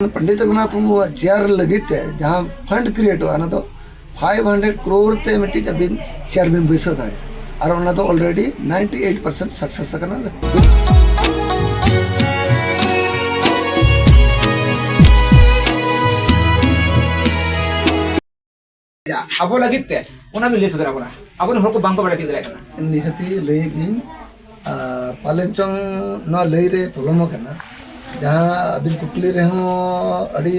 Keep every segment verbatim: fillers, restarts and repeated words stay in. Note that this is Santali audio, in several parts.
ᱯᱚᱱᱰᱤᱛ ᱨᱚᱜᱷᱩᱱᱟᱛᱷ ᱢᱩᱨᱢᱩᱣᱟᱜ ᱪᱮᱭᱟᱨ ᱞᱟᱹᱜᱤᱫ ᱛᱮ ᱡᱟᱦᱟᱸ ᱯᱷᱟᱱᱰ ᱠᱨᱤᱭᱮᱴᱚᱜᱼᱟ, ᱚᱱᱟ ᱫᱚ ᱯᱷᱟᱭᱤᱵᱷ ᱦᱟᱱᱰᱨᱮᱰ ᱠᱨᱳᱨ ᱛᱮ ᱢᱤᱫᱴᱤᱡ ᱟᱹᱵᱤᱱ ᱪᱮᱭᱟᱨ ᱵᱤᱱ ᱵᱟᱹᱭᱥᱟᱹᱣ ᱫᱟᱲᱮᱭᱟᱜᱼᱟ᱾ ᱟᱨ ᱚᱱᱟ ᱫᱚ already ninety eight percent success ᱟᱠᱟᱱᱟ᱾ ᱟᱵᱚ ᱞᱟᱹᱜᱤᱫ ᱛᱮ ᱚᱱᱟ ᱵᱤᱱ ᱞᱟᱹᱭ ᱥᱚᱫᱚᱨ ᱟᱵᱚᱱᱟ, ᱟᱵᱚᱨᱮᱱ ᱦᱚᱲ ᱠᱚ ᱵᱟᱝᱠᱚ ᱵᱟᱲᱟᱭ ᱛᱤᱭᱳᱜ ᱫᱟᱲᱮᱭᱟᱜ ᱠᱟᱱᱟ᱾ ᱱᱤᱦᱟᱹᱛᱤ ᱞᱟᱹᱭᱮᱫ ᱜᱤᱧ, ᱟᱨ ᱯᱟᱞᱮᱱ ᱪᱚᱝ ᱱᱚᱣᱟ ᱞᱟᱹᱭ ᱨᱮ ᱯᱚᱞᱚᱢ ᱟᱠᱟᱱᱟ᱾ ᱡᱟᱦᱟᱸ ᱟᱹᱵᱤᱱ ᱠᱩᱠᱞᱤ ᱨᱮᱦᱚᱸ ᱟᱹᱰᱤ,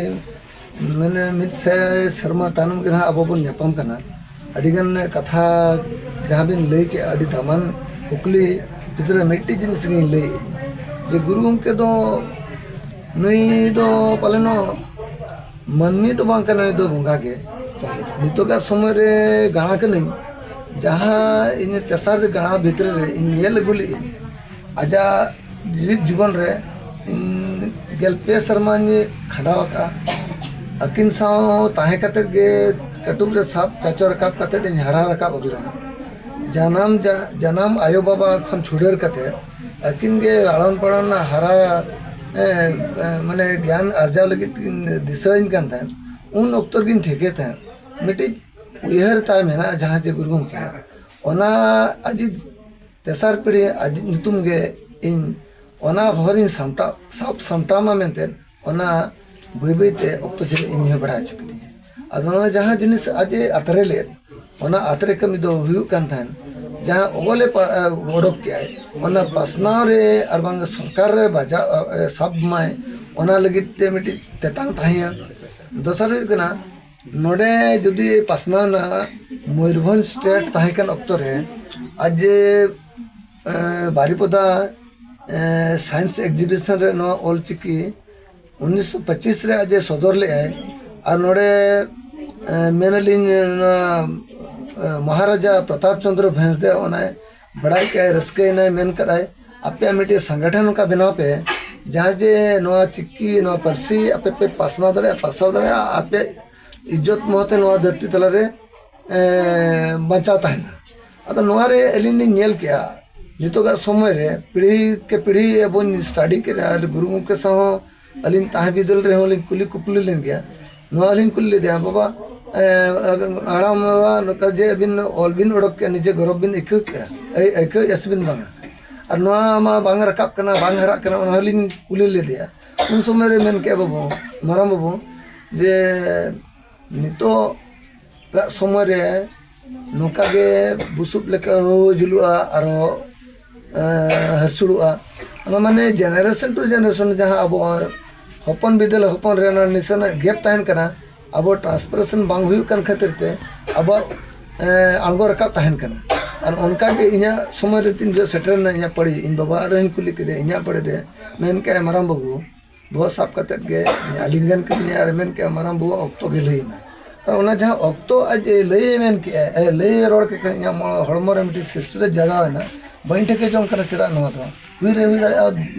ᱢᱟᱱᱮ, ᱢᱤᱫ ᱥᱟᱭ ᱥᱮᱨᱢᱟ ᱛᱟᱭᱱᱚᱢ ᱜᱮ ᱱᱟᱦᱟᱜ ᱟᱵᱚ ᱵᱚᱱ ᱧᱟᱯᱟᱢ ᱠᱟᱱᱟ᱾ ᱟᱹᱰᱤᱜᱟᱱ ᱠᱟᱛᱷᱟ ᱡᱟᱦᱟᱸ ᱵᱤᱱ ᱞᱟᱹᱭ ᱠᱮᱜᱼᱟ, ᱟᱹᱰᱤ ᱫᱟᱢᱟᱱ ᱠᱩᱠᱞᱤ ᱵᱷᱤᱛᱨᱤ ᱨᱮ ᱢᱤᱫᱴᱤᱡ ᱡᱤᱱᱤᱥ ᱜᱤᱧ ᱞᱟᱹᱭᱮᱫᱼᱟ, ᱡᱮ ᱜᱩᱨᱩ ᱜᱚᱢᱠᱮ ᱫᱚ, ᱱᱩᱭ ᱫᱚ ᱯᱟᱞᱮᱱᱚᱜ ᱢᱟᱹᱱᱢᱤ ᱫᱚ ᱵᱟᱝ ᱠᱟᱱᱟ, ᱱᱩᱭ ᱫᱚ ᱵᱚᱸᱜᱟ ᱜᱮ᱾ ᱱᱤᱛᱚᱜᱟᱜ ᱥᱚᱢᱚᱭ ᱨᱮ ᱜᱟᱬᱟ ᱠᱟᱹᱱᱟᱹᱧ, ᱡᱟᱦᱟᱸ ᱤᱧ ᱛᱮᱥᱟᱨ ᱜᱟᱬᱟ ᱵᱷᱤᱛᱨᱤ ᱨᱮ ᱤᱧ ᱧᱮᱞ ᱟᱹᱜᱩ ᱞᱮᱫᱟᱹᱧ, ᱟᱡᱟᱜ ᱡᱤᱣᱤᱫ ᱡᱤᱵᱚᱱ ᱨᱮ ᱤᱧ ᱜᱮᱞ ᱯᱮ ᱥᱮᱨᱢᱟᱧ ᱠᱷᱟᱸᱰᱟᱣ ᱟᱠᱟᱫᱼᱟ᱾ ᱟᱹᱠᱤᱱ ᱥᱟᱶ ᱛᱟᱦᱮᱸ ᱠᱟᱛᱮᱫ ᱜᱮ ᱠᱟᱹᱴᱩᱵ ᱨᱮ ᱥᱟᱵ ᱪᱟᱪᱚ ᱨᱟᱠᱟᱵ ᱠᱟᱛᱮᱫ ᱤᱧ ᱦᱟᱨᱟ ᱨᱟᱠᱟᱵ ᱟᱹᱜᱩ ᱞᱮᱱᱟ᱾ ᱡᱟᱱᱟᱢ ᱡᱟ- ᱡᱟᱱᱟᱢ ᱟᱭᱳ ᱵᱟᱵᱟ ᱠᱷᱚᱱ ᱪᱷᱩᱰᱟᱹᱨ ᱠᱟᱛᱮᱫ ᱟᱹᱠᱤᱱ ᱜᱮ ᱞᱟᱲᱚᱱ ᱯᱟᱲᱚᱱ ᱨᱮᱱᱟᱜ ᱦᱟᱨᱟ, ᱮ, ᱮ, ᱢᱟᱱᱮ ᱜᱮᱭᱟᱱ ᱟᱨᱡᱟᱣ ᱞᱟᱹᱜᱤᱫ ᱠᱤᱱ ᱫᱤᱥᱟᱹᱧ ᱠᱟᱱ ᱛᱟᱦᱮᱸᱫ᱾ ᱩᱱ ᱚᱠᱛᱚ ᱨᱮᱜᱤᱧ ᱴᱷᱤᱠᱟᱹ ᱛᱟᱦᱮᱸᱫ, ᱢᱤᱫᱴᱤᱡ ᱩᱭᱦᱟᱹᱨ ᱛᱟᱭ ᱢᱮᱱᱟᱜᱼᱟ, ᱡᱟᱦᱟᱸ ᱡᱮ ᱜᱩᱨᱩ ᱜᱚᱢᱠᱮ, ᱚᱱᱟ ᱟᱡᱤᱡ ᱛᱮᱥᱟᱨ ᱯᱤᱲᱦᱤ ᱟᱡᱤᱡ ᱧᱩᱛᱩᱢ ᱜᱮ ᱤᱧ ᱚᱱᱟ ᱦᱚᱨᱤᱧ ᱥᱟᱢᱴᱟᱣ, ᱥᱟᱵ ᱥᱟᱢᱴᱟᱣ ᱢᱟ ᱢᱮᱱᱛᱮ, ᱚᱱᱟ ᱵᱟᱹᱭ ᱵᱟᱹᱭ ᱛᱮ ᱚᱠᱛᱚ ᱡᱟᱹᱱᱤᱡ ᱤᱧ ᱦᱚᱸ ᱵᱟᱲᱟᱭ ᱦᱚᱪᱚ ᱠᱤᱫᱤᱧᱟ᱾ ᱟᱫᱚ ᱱᱚᱣᱟ ᱡᱟᱦᱟᱸ ᱡᱤᱱᱤᱥ ᱟᱡ ᱮ ᱟᱛᱨᱮ ᱞᱮᱫ, ᱚᱱᱟ ᱟᱛᱨᱮ ᱠᱟᱹᱢᱤ ᱫᱚ ᱦᱩᱭᱩᱜ ᱠᱟᱱ ᱛᱟᱦᱮᱸᱫ, ᱡᱟᱦᱟᱸ ᱚᱞᱮ ᱯᱟ- ᱚᱰᱚᱠ ᱠᱮᱜᱼᱟᱭ, ᱚᱱᱟ ᱯᱟᱥᱱᱟᱣ ᱨᱮ ᱟᱨ ᱵᱟᱝ ᱥᱚᱨᱠᱟᱨ ᱨᱮ ᱵᱟᱡᱟᱣ, ᱮ, ᱥᱟᱵ ᱢᱟᱭ, ᱚᱱᱟ ᱞᱟᱹᱜᱤᱫ ᱛᱮ ᱢᱤᱫᱴᱤᱡ ᱛᱮᱛᱟᱝ ᱛᱟᱦᱮᱸᱭᱟ᱾ ᱫᱚᱥᱟᱨ ᱦᱩᱭᱩᱜ ᱠᱟᱱᱟ, ᱱᱚᱰᱮ ᱡᱩᱫᱤ ᱯᱟᱥᱱᱟᱣ ᱮᱱᱟ ᱢᱚᱭᱩᱨᱵᱷᱚᱸᱡᱽ ᱥᱴᱮᱴ ᱛᱟᱦᱮᱸ ᱠᱟᱱ ᱚᱠᱛᱚ ᱨᱮ, ᱟᱡ ᱡᱮ, ᱮ, ᱵᱟᱨᱤᱯᱚᱫᱟ, ᱮ, ᱥᱟᱭᱮᱱᱥ ᱮᱠᱡᱤᱵᱤᱥᱚᱱ ᱨᱮ ᱱᱚᱣᱟ ᱚᱞᱪᱤᱠᱤ ᱩᱱᱤᱥᱥᱚ ᱯᱚᱸᱪᱤᱥ ᱨᱮ ᱟᱡ ᱮ ᱥᱚᱫᱚᱨ ᱞᱮᱫᱟᱭ᱾ ᱟᱨ ᱱᱚᱰᱮ, ᱮ, ᱢᱮᱱᱟᱞᱤᱧ, ᱱᱚᱣᱟ, ᱮ, ᱢᱚᱦᱟᱨᱟᱡᱟ ᱯᱨᱚᱛᱟᱯ ᱪᱚᱸᱫᱽᱨᱚ ᱵᱷᱚᱸᱡᱽ ᱫᱮ ᱚᱱᱟᱭ ᱵᱟᱲᱟᱭ ᱠᱮᱫᱟᱭ, ᱨᱟᱹᱥᱠᱟᱹᱭᱮᱱᱟᱭ, ᱢᱮᱱ ᱠᱟᱫᱟᱭ, ᱟᱯᱮᱭᱟᱜ ᱢᱤᱫᱴᱮᱡ ᱥᱚᱝᱜᱚᱴᱷᱚᱱ ᱱᱚᱝᱠᱟ ᱵᱮᱱᱟᱣ ᱯᱮ, ᱡᱟᱦᱟᱸ ᱡᱮ ᱱᱚᱣᱟ ᱪᱤᱠᱤ, ᱱᱚᱣᱟ ᱯᱟᱹᱨᱥᱤ ᱟᱯᱮ ᱯᱮ ᱯᱟᱥᱱᱟᱣ ᱫᱟᱲᱮᱭᱟᱜᱼᱟ, ᱯᱟᱥᱱᱟᱣ ᱫᱟᱲᱮᱭᱟᱜᱼᱟ, ᱟᱯᱮ ᱤᱡᱽᱡᱚᱛ ᱢᱚᱦᱚᱛᱮ ᱱᱚᱣᱟ ᱫᱷᱟᱹᱨᱛᱤ ᱛᱟᱞᱟᱨᱮ, ᱮ, ᱵᱟᱧᱪᱟᱣ ᱛᱟᱦᱮᱱᱟ᱾ ᱟᱫᱚ ᱱᱚᱣᱟ ᱨᱮ ᱟᱹᱞᱤᱧ ᱞᱤᱧ ᱧᱮᱞ ᱠᱮᱜᱼᱟ, ᱱᱤᱛᱚᱜᱟᱜ ᱥᱚᱢᱚᱭ ᱨᱮ ᱯᱤᱲᱦᱤ ᱠᱮ ᱯᱤᱲᱦᱤ ᱟᱵᱚᱧ ᱥᱴᱟᱰᱤ ᱠᱮᱫᱟ, ᱟᱨ ᱜᱩᱨᱩ ᱜᱚᱢᱠᱮ ᱥᱟᱶ ᱦᱚᱸ ᱟᱹᱞᱤᱧ ᱛᱟᱦᱮᱸ ᱵᱤᱫᱟᱹᱞ ᱨᱮᱦᱚᱸ ᱞᱤᱧ ᱠᱩᱞᱤ ᱠᱩᱯᱞᱤ ᱞᱮᱱ ᱜᱮᱭᱟ᱾ ᱱᱚᱣᱟ ᱞᱤᱧ ᱠᱩᱞᱤ ᱞᱮᱫᱮᱭᱟ, "ᱵᱟᱵᱟ, ᱮ, ᱦᱟᱲᱟᱢ ᱵᱟᱵᱟ, ᱱᱚᱝᱠᱟ ᱡᱮ ᱟᱹᱵᱤᱱ ᱚᱞ ᱵᱤᱱ ᱚᱰᱚᱠ ᱠᱮᱜᱼᱟ, ᱱᱤᱡᱮ ᱜᱚᱨᱚᱵᱽ ᱵᱤᱱ ᱟᱹᱭᱠᱟᱹᱣ ᱠᱮᱜᱼᱟ, ᱟᱹᱭ-, ᱟᱹᱭᱠᱟᱹᱣᱮᱫᱼᱟ ᱥᱮ ᱵᱤᱱ ᱵᱟᱝᱟ? ᱟᱨ ᱱᱚᱣᱟ ᱢᱟ ᱵᱟᱝ ᱨᱟᱠᱟᱵ ᱠᱟᱱᱟ, ᱵᱟᱝ ᱦᱟᱨᱟᱜ ᱠᱟᱱᱟ", ᱚᱱᱟ ᱦᱚᱸᱞᱤᱧ ᱠᱩᱞᱤ ᱞᱮᱫᱮᱭᱟ᱾ ᱩᱱ ᱥᱚᱢᱚᱭ ᱨᱮ ᱢᱮᱱ ᱠᱮᱜᱼᱟ, "ᱵᱟᱹᱵᱩ, ᱢᱟᱨᱟᱝ ᱵᱟᱹᱵᱩ, ᱡᱮ ᱱᱤᱛᱚᱜ ᱟᱜ ᱥᱚᱢᱚᱭ ᱨᱮ ᱱᱚᱝᱠᱟ ᱜᱮ ᱵᱩᱥᱩᱵ ᱞᱮᱠᱟ ᱦᱩᱭ ᱡᱩᱞᱩᱜᱼᱟ, ᱟᱨᱦᱚᱸ, ᱮ, ᱦᱟᱹᱨᱥᱩᱲᱚᱜᱼᱟ᱾ ᱚᱱᱟ ᱢᱟᱱᱮ generation to generation ᱡᱟᱦᱟᱸ ᱟᱵᱚ ᱦᱚᱯᱚᱱ ᱵᱤᱫᱟᱹᱞ ᱦᱚᱯᱚᱱ ᱨᱮ ᱚᱱᱟ ᱱᱤᱥᱟᱹᱱᱟᱜ gap ᱛᱟᱦᱮᱱ ᱠᱟᱱᱟ, ᱟᱵᱚ transpiration ᱵᱟᱝ ᱦᱩᱭᱩᱜ ᱠᱟᱱ ᱠᱷᱟᱹᱛᱤᱨ ᱛᱮ ᱟᱵᱚᱣᱟᱜ, ᱮ, ᱟᱬᱜᱚ ᱨᱟᱠᱟᱵ ᱛᱟᱦᱮᱱ ᱠᱟᱱᱟ᱾ ᱟᱨ ᱚᱱᱠᱟ ᱜᱮ ᱤᱧᱟᱹᱜ ᱥᱚᱢᱚᱭ ᱨᱮ ᱛᱤᱱ ᱡᱚᱦᱚᱜ ᱥᱮᱴᱮᱨ ᱮᱱᱟ ᱤᱧᱟᱹᱜ ᱯᱟᱹᱲᱤ, ᱤᱧ ᱵᱟᱵᱟ ᱟᱨ ᱤᱧ ᱠᱩᱞᱤ ᱠᱮᱫᱮᱭᱟ ᱤᱧᱟᱹᱜ ᱯᱟᱹᱲᱤ ᱨᱮ, ᱢᱮᱱ ᱠᱮᱜᱼᱟᱭ, "ᱢᱟᱨᱟᱝ ᱵᱟᱹᱵᱩ", ᱵᱚᱦᱚᱜ ᱥᱟᱵ ᱠᱟᱛᱮᱫ ᱜᱮ ᱟᱹᱞᱤᱧ ᱜᱟᱱ ᱠᱟᱹᱢᱤᱭᱟ ᱟᱨ ᱢᱮᱱ ᱠᱮᱜᱼᱟ, "ᱢᱟᱨᱟᱝ ᱵᱟᱹᱵᱩ, ᱚᱠᱛᱚ ᱜᱮ ᱞᱟᱹᱭ ᱮᱱᱟ᱾" ᱟᱨ ᱚᱱᱟ ᱡᱟᱦᱟᱸ ᱚᱠᱛᱚ ᱟᱡ ᱮ ᱞᱟᱹᱭ ᱮ ᱢᱮᱱ ᱠᱮᱜᱼᱟ, ᱮ, ᱞᱟᱹᱭ ᱨᱚᱲ ᱠᱮᱫ ᱠᱷᱟᱱ ᱤᱧᱟᱹᱜ ᱢᱚ-, ᱦᱚᱲᱢᱚ ᱨᱮ ᱢᱤᱫᱴᱤᱡ ᱥᱤᱨᱥᱤᱨ ᱨᱮ ᱡᱟᱜᱟᱣ ᱮᱱᱟ᱾ ᱵᱟᱹᱧ ᱴᱷᱤᱠᱟᱹ ᱡᱚᱝ ᱠᱟᱱᱟ ᱪᱮᱫᱟᱜ ᱱᱚᱣᱟ ᱫᱚ᱾ ᱦᱩᱭ ᱨᱮ ᱦᱩᱭ ᱫᱟᱲᱮᱭᱟᱜᱼᱟ,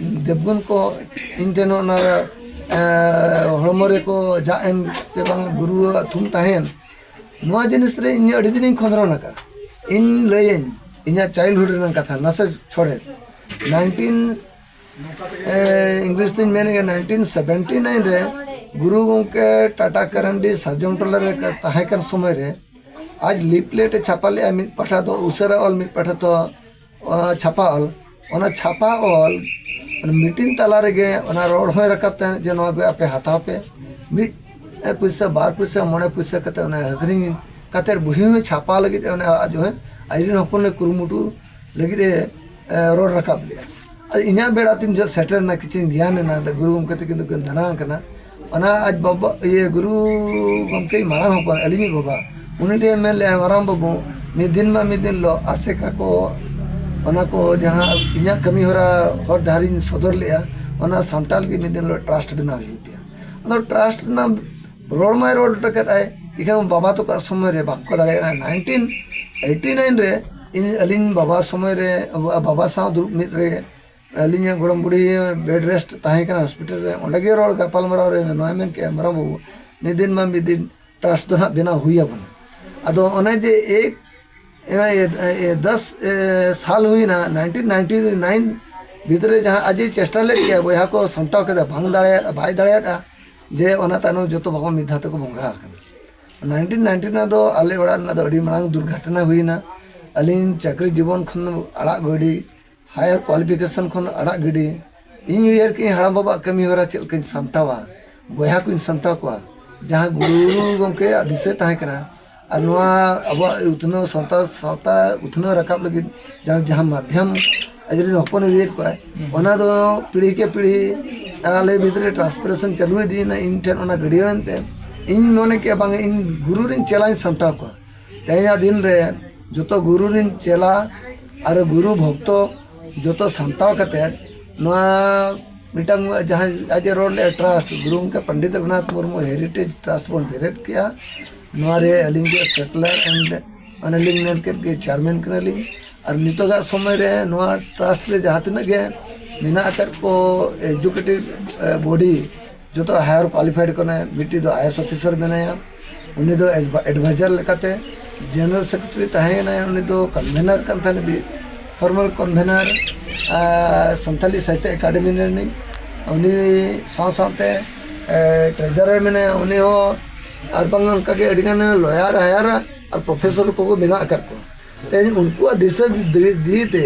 ᱫᱮᱵᱽᱜᱩᱱ ᱠᱚ ᱤᱧ ᱴᱷᱮᱱ ᱚᱱᱟ, ᱮ, ᱦᱚᱲᱢᱚ ᱨᱮᱠᱚ ᱡᱟᱜ ᱮᱱ ᱥᱮ ᱵᱟᱝ ᱜᱩᱨᱩᱣᱟᱜ ᱛᱷᱩᱢ ᱛᱟᱦᱮᱱ᱾ ᱱᱚᱣᱟ ᱡᱤᱱᱤᱥ ᱨᱮ ᱤᱧ ᱟᱹᱰᱤ ᱫᱤᱱᱤᱧ ᱠᱷᱚᱸᱫᱽᱨᱚᱱ ᱟᱠᱟᱫᱼᱟ᱾ ᱤᱧ ᱞᱟᱹᱭᱟᱹᱧ, ᱤᱧᱟᱹᱜ childhood ᱨᱮᱱᱟᱜ ᱠᱟᱛᱷᱟ ᱱᱟᱥᱮ ᱪᱷᱚᱲᱮ᱾ nineteen, ᱮ, English ᱛᱤᱧ ᱢᱮᱱᱮᱫᱼᱟ, nineteen seventy nine ᱨᱮ ᱜᱩᱨᱩ ᱜᱚᱢᱠᱮ ᱴᱟᱴᱟ ᱠᱟᱨᱟᱱᱰᱤ ᱥᱟᱨᱡᱚᱢ ᱴᱚᱞᱟ ᱨᱮ ᱠᱟ-, ᱛᱟᱦᱮᱸ ᱠᱟᱱ ᱥᱚᱢᱚᱭ ᱨᱮ ᱟᱡ leaflet ᱮ ᱪᱷᱟᱯᱟ ᱞᱮᱫᱼᱟ, ᱢᱤᱫ ᱯᱟᱦᱴᱟ ᱫᱚ ᱩᱥᱟᱹᱨᱟ ᱚᱞ, ᱢᱤᱫ ᱯᱟᱦᱴᱟ ᱫᱚ, ᱟ, ᱪᱷᱟᱯᱟ ᱚᱞ᱾ ᱚᱱᱟ ᱪᱷᱟᱯᱟ ᱚᱞ, ᱚᱱᱟ meeting ᱛᱟᱞᱟ ᱨᱮᱜᱮ ᱚᱱᱟ ᱨᱚᱲ ᱦᱚᱸᱭ ᱨᱟᱠᱟᱵ ᱛᱟᱦᱮᱸᱫ ᱡᱮ ᱱᱚᱣᱟ ᱜᱮ ᱟᱯᱮ ᱦᱟᱛᱟᱣ ᱯᱮ, ᱢᱤᱫ ᱯᱩᱭᱥᱟᱹ, ᱵᱟᱨ ᱯᱩᱭᱥᱟᱹ, ᱢᱚᱬᱮ ᱯᱩᱭᱥᱟᱹ ᱠᱟᱛᱮ ᱚᱱᱟ ᱟᱹᱠᱷᱨᱤᱧ ᱠᱟᱛᱮ ᱵᱩᱦᱤ ᱦᱚᱸᱭ ᱪᱷᱟᱯᱟ ᱞᱟᱹᱜᱤᱫ ᱚᱱᱟ ᱟᱡ ᱦᱚᱸ ᱟᱡ ᱨᱮᱱ ᱦᱚᱯᱚᱱ ᱮ ᱠᱩᱨᱩᱢᱩᱴᱩ ᱞᱟᱹᱜᱤᱫ ᱮ, ᱮ, ᱨᱚᱲ ᱨᱟᱠᱟᱵ ᱞᱮᱫᱼᱟ᱾ ᱟᱨ ᱤᱧᱟᱹᱜ ᱵᱮᱲᱟ ᱛᱤᱧ ᱡᱚᱦᱚᱜ ᱥᱮᱴᱮᱨ ᱮᱱᱟ, ᱠᱤᱪᱷᱩᱧ ᱜᱮᱭᱟᱱ ᱮᱱᱟ, ᱟᱫᱚ ᱜᱩᱨᱩ ᱜᱚᱢᱠᱮ ᱛᱟᱹᱠᱤᱱ ᱫᱚᱠᱤᱱ ᱫᱟᱱᱟ ᱟᱠᱟᱱᱟ᱾ ᱚᱱᱟ ᱟᱡ ᱵᱟᱵᱟ, ᱤᱭᱟᱹ, ᱜᱩᱨᱩ ᱜᱚᱢᱠᱮ ᱢᱟᱨᱟᱝ ᱦᱚᱯᱚᱱ, ᱟᱹᱞᱤᱧᱤᱡ ᱵᱟᱵᱟ, ᱩᱱᱤ ᱴᱷᱮᱱ ᱢᱮᱱ ᱞᱮᱫᱼᱟ, "ᱢᱟᱨᱟᱝ ᱵᱟᱹᱵᱩ, ᱢᱤᱫ ᱫᱤᱱ ᱢᱟ ᱢᱤᱫ ᱫᱤᱱ ᱦᱤᱞᱳᱜ ᱟᱥᱮᱠᱟ ᱠᱚ, ᱚᱱᱟ ᱠᱚ ᱡᱟᱦᱟᱸ ᱤᱧᱟᱹᱜ ᱠᱟᱹᱢᱤ ᱦᱚᱨᱟ ᱦᱚᱨ ᱰᱟᱦᱟᱨᱤᱧ ᱥᱚᱫᱚᱨ ᱞᱮᱫᱼᱟ, ᱚᱱᱟ ᱥᱟᱢᱴᱟᱣ ᱞᱟᱹᱜᱤᱫ ᱢᱤᱫ ᱫᱤᱱ ᱦᱤᱞᱳᱜ trust ᱵᱮᱱᱟᱣ ᱦᱩᱭᱩᱜ ᱜᱮᱭᱟ᱾" ᱟᱫᱚ trust ᱨᱮᱱᱟᱜ ᱨᱚᱲ ᱢᱟᱭ ᱨᱚᱲ ᱦᱚᱴᱚ ᱠᱮᱫ ᱟᱭ, ᱤᱠᱷᱟᱹᱱ ᱵᱟᱵᱟ ᱛᱟᱠᱚᱣᱟᱜ ᱥᱚᱢᱚᱭ ᱨᱮ ᱵᱟᱝᱠᱚ ᱫᱟᱲᱮᱭᱟᱜ ᱠᱟᱱᱟ᱾ nineteen eighty nine ᱨᱮ ᱤᱧ, ᱟᱹᱞᱤᱧ ᱵᱟᱵᱟ ᱥᱚᱢᱚᱭ ᱨᱮ, ᱵᱟᱵᱟ ᱥᱟᱶ ᱫᱩᱲᱩᱵ ᱢᱤᱫ ᱨᱮ ᱟᱹᱞᱤᱧᱟᱜ ᱜᱚᱲᱚᱢ ᱵᱩᱲᱦᱤ bed rest ᱛᱟᱦᱮᱸ ᱠᱟᱱᱟ hospital ᱨᱮ, ᱚᱸᱰᱮ ᱜᱮ ᱨᱚᱲ ᱜᱟᱯᱟᱞᱢᱟᱨᱟᱣ ᱨᱮ ᱱᱚᱣᱟᱭ ᱢᱮᱱ ᱠᱮᱜᱼᱟ, "ᱢᱟᱨᱟᱝ ᱵᱟᱹᱵᱩ, ᱢᱤᱫ ᱫᱤᱱ ᱢᱟ ᱢᱤᱫ ᱫᱤᱱ trust ᱫᱚ ᱦᱟᱸᱜ ᱵᱮᱱᱟᱣ ᱦᱩᱭ ᱟᱵᱚᱱᱟ᱾" ᱟᱫᱚ ᱚᱱᱮ ᱡᱮ ᱮᱠ, ᱮ, ᱮ, ᱮ, ᱫᱚᱥ, ᱮ, ᱥᱟᱞ ᱦᱩᱭᱱᱟ, nineteen ninety nine ᱵᱷᱤᱛᱨᱤ ᱨᱮ ᱡᱟᱦᱟᱸ ᱟᱡ ᱮ ᱪᱮᱥᱴᱟ ᱞᱮᱫ ᱜᱮᱭᱟ, ᱵᱚᱭᱦᱟ ᱠᱚ ᱥᱟᱢᱴᱟᱣ ᱠᱮᱫᱟ, ᱵᱟᱝ ᱫᱟᱲᱮᱭᱟᱜ ᱵᱟᱭ ᱫᱟᱲᱮᱭᱟᱜᱼᱟ᱾ ᱡᱮ ᱚᱱᱟ ᱛᱟᱭᱱᱚᱢ ᱡᱚᱛᱚ ᱵᱟᱵᱟ ᱢᱤᱫ ᱫᱷᱟᱣ ᱛᱮᱠᱚ ᱵᱚᱸᱜᱟ ᱟᱠᱟᱱᱟ᱾ ᱱᱟᱭᱤᱱᱴᱤᱱ ᱱᱟᱭᱤᱱᱴᱤ ᱱᱟᱭᱤᱱ ᱫᱚ ᱟᱞᱮ ᱚᱲᱟᱜ ᱨᱮᱱᱟᱜ ᱫᱚ ᱟᱹᱰᱤ ᱢᱟᱨᱟᱝ ᱫᱩᱨᱜᱷᱚᱴᱚᱱᱟ ᱦᱩᱭᱱᱟ᱾ ᱟᱹᱞᱤᱧ ᱪᱟᱹᱠᱨᱤ ᱡᱤᱵᱚᱱ ᱠᱷᱚᱱ ᱟᱲᱟᱜ ᱜᱤᱰᱤ, ᱦᱟᱭᱟᱨ ᱠᱚᱣᱟᱞᱤᱯᱷᱤᱠᱮᱥᱚᱱ ᱠᱷᱚᱱ ᱟᱲᱟᱜ ᱜᱤᱰᱤ, ᱤᱧ ᱩᱭᱦᱟᱹᱨ ᱠᱮᱫᱟᱹᱧ ᱦᱟᱲᱟᱢ ᱵᱟᱵᱟᱣᱟᱜ ᱠᱟᱹᱢᱤ ᱦᱚᱨᱟ ᱪᱮᱫ ᱞᱮᱠᱟᱧ ᱥᱟᱢᱴᱟᱣᱟ, ᱵᱚᱭᱦᱟ ᱠᱚᱧ ᱥᱟᱢᱴᱟᱣ ᱠᱚᱣᱟ, ᱡᱟᱦᱟᱸ ᱜᱩᱨᱩ ᱜᱚᱢᱠᱮᱭᱟᱜ ᱫᱤᱥᱟᱹ ᱛᱟᱦᱮᱸ ᱠᱟᱱᱟ᱾ ᱟᱨ ᱱᱚᱣᱟ ᱟᱵᱚᱣᱟᱜ ᱩᱛᱱᱟᱹᱣ, ᱥᱟᱱᱛᱟᱲ ᱥᱟᱶᱛᱟ ᱩᱛᱱᱟᱹᱣ ᱨᱟᱠᱟᱵ ᱞᱟᱹᱜᱤᱫ ᱡᱟᱦᱟᱸ, ᱡᱟᱦᱟᱸ ᱢᱟᱫᱽᱫᱷᱚᱢ ᱟᱡ ᱨᱮᱱ ᱦᱚᱯᱚᱱ ᱤᱫᱤᱭᱮᱫ ᱠᱚᱣᱟᱭ, ᱚᱱᱟ ᱫᱚ ᱯᱤᱲᱦᱤ ᱠᱮ ᱯᱤᱲᱦᱤ ᱟᱞᱮ ᱵᱷᱤᱛᱨᱤ ᱨᱮ ᱴᱨᱟᱱᱥᱯᱟᱨᱮᱥᱚᱱ ᱪᱟᱹᱞᱩ ᱤᱫᱤᱭᱮᱱᱟ᱾ ᱤᱧ ᱴᱷᱮᱱ ᱚᱱᱟ ᱜᱟᱹᱰᱭᱟᱹᱣ ᱮᱱᱛᱮ ᱤᱧ ᱢᱚᱱᱮ ᱠᱮᱜᱼᱟ, ᱵᱟᱝ, ᱤᱧ ᱜᱩᱨᱩ ᱨᱮᱱ ᱪᱮᱞᱟᱧ ᱥᱟᱢᱴᱟᱣ ᱠᱚᱣᱟ᱾ ᱛᱮᱦᱮᱧᱟᱜ ᱫᱤᱱ ᱨᱮ ᱡᱚᱛᱚ ᱜᱩᱨᱩ ᱨᱮᱱ ᱪᱮᱞᱟ ᱟᱨ ᱜᱩᱨᱩ ᱵᱷᱚᱠᱛᱚ ᱡᱚᱛᱚ ᱥᱟᱢᱴᱟᱣ ᱠᱟᱛᱮ ᱱᱚᱣᱟ ᱢᱤᱫᱴᱟᱝ ᱡᱟᱦᱟᱸ ᱟᱡ ᱮ ᱨᱚᱲ ᱞᱮᱫᱼᱟ, ᱴᱨᱟᱥᱴ, ᱜᱩᱨᱩ ᱜᱚᱢᱠᱮ ᱯᱚᱱᱰᱤᱛ ᱨᱚᱜᱷᱩᱱᱟᱛᱷ ᱢᱩᱨᱢᱩ ᱦᱮᱨᱤᱴᱮᱡᱽ ᱴᱨᱟᱥᱴ ᱵᱚᱱ ᱵᱮᱨᱮᱫ ᱠᱮᱜᱼᱟ᱾ ᱱᱚᱣᱟ ᱨᱮ ᱟᱹᱞᱤᱧ ᱜᱮ ᱥᱮᱴᱞᱟᱨ ᱮᱱᱰ, ᱚᱱᱮ ᱞᱤᱧ ᱢᱮᱱ ᱠᱮᱫ ᱜᱮ, ᱪᱮᱭᱟᱨᱢᱮᱱ ᱠᱟᱱᱟᱞᱤᱧ᱾ ᱟᱨ ᱱᱤᱛᱚᱜᱟᱜ ᱥᱚᱢᱚᱭ ᱨᱮ ᱱᱚᱣᱟ ᱴᱨᱟᱥᱴ ᱨᱮ ᱡᱟᱦᱟᱸ ᱛᱤᱱᱟᱹᱜ ᱜᱮ ᱢᱮᱱᱟᱜ ᱟᱠᱟᱫ ᱠᱚ ᱮᱠᱡᱤᱠᱤᱭᱩᱴᱤᱵᱷ ᱵᱚᱰᱤ, ᱡᱚᱛᱚ ᱦᱟᱭᱟᱨ ᱠᱣᱟᱞᱤᱯᱷᱟᱭᱰ ᱠᱟᱱᱟᱭ᱾ ᱢᱤᱫᱴᱤᱡ ᱫᱚ ᱟᱭᱮᱥ ᱚᱯᱷᱤᱥᱟᱨ ᱢᱮᱱᱟᱭᱟ, ᱩᱱᱤ ᱫᱚ ᱮᱰᱵᱷᱟ-, ᱮᱰᱵᱷᱟᱭᱡᱟᱨ ᱞᱮᱠᱟᱛᱮ᱾ ᱡᱮᱱᱟᱨᱮᱞ ᱥᱮᱠᱨᱮᱴᱟᱨᱤ ᱛᱟᱦᱮᱸ ᱠᱟᱱᱟᱭ, ᱩᱱᱤ ᱫᱚ ᱠᱚᱱᱵᱷᱮᱱᱟᱨ ᱠᱟᱱ ᱛᱟᱦᱮᱱᱟ, former convener Santali Sahitya academy ᱨᱤᱱᱤᱡ᱾ ᱩᱱᱤ ᱥᱟᱶ ᱥᱟᱶᱛᱮ ᱴᱨᱮᱡᱟᱨᱟᱨ ᱢᱮᱱᱟᱭᱟ, ᱩᱱᱤ ᱦᱚᱸ, ᱟᱨ ᱵᱟᱝ ᱚᱱᱠᱟᱜᱮ ᱟᱹᱰᱤᱜᱟᱱ ᱞᱚᱭᱟᱨ ᱦᱟᱭᱟᱨ ᱟᱨ ᱯᱨᱚᱯᱷᱮᱥᱚᱨ ᱠᱚᱠᱚ ᱢᱮᱱᱟᱜ ᱟᱠᱟᱫ ᱠᱚᱣᱟ᱾ ᱛᱮᱦᱮᱧ ᱩᱱᱠᱩᱣᱟᱜ ᱫᱤᱥᱟᱹ ᱫᱤ-, ᱫᱤᱭᱮ ᱛᱮ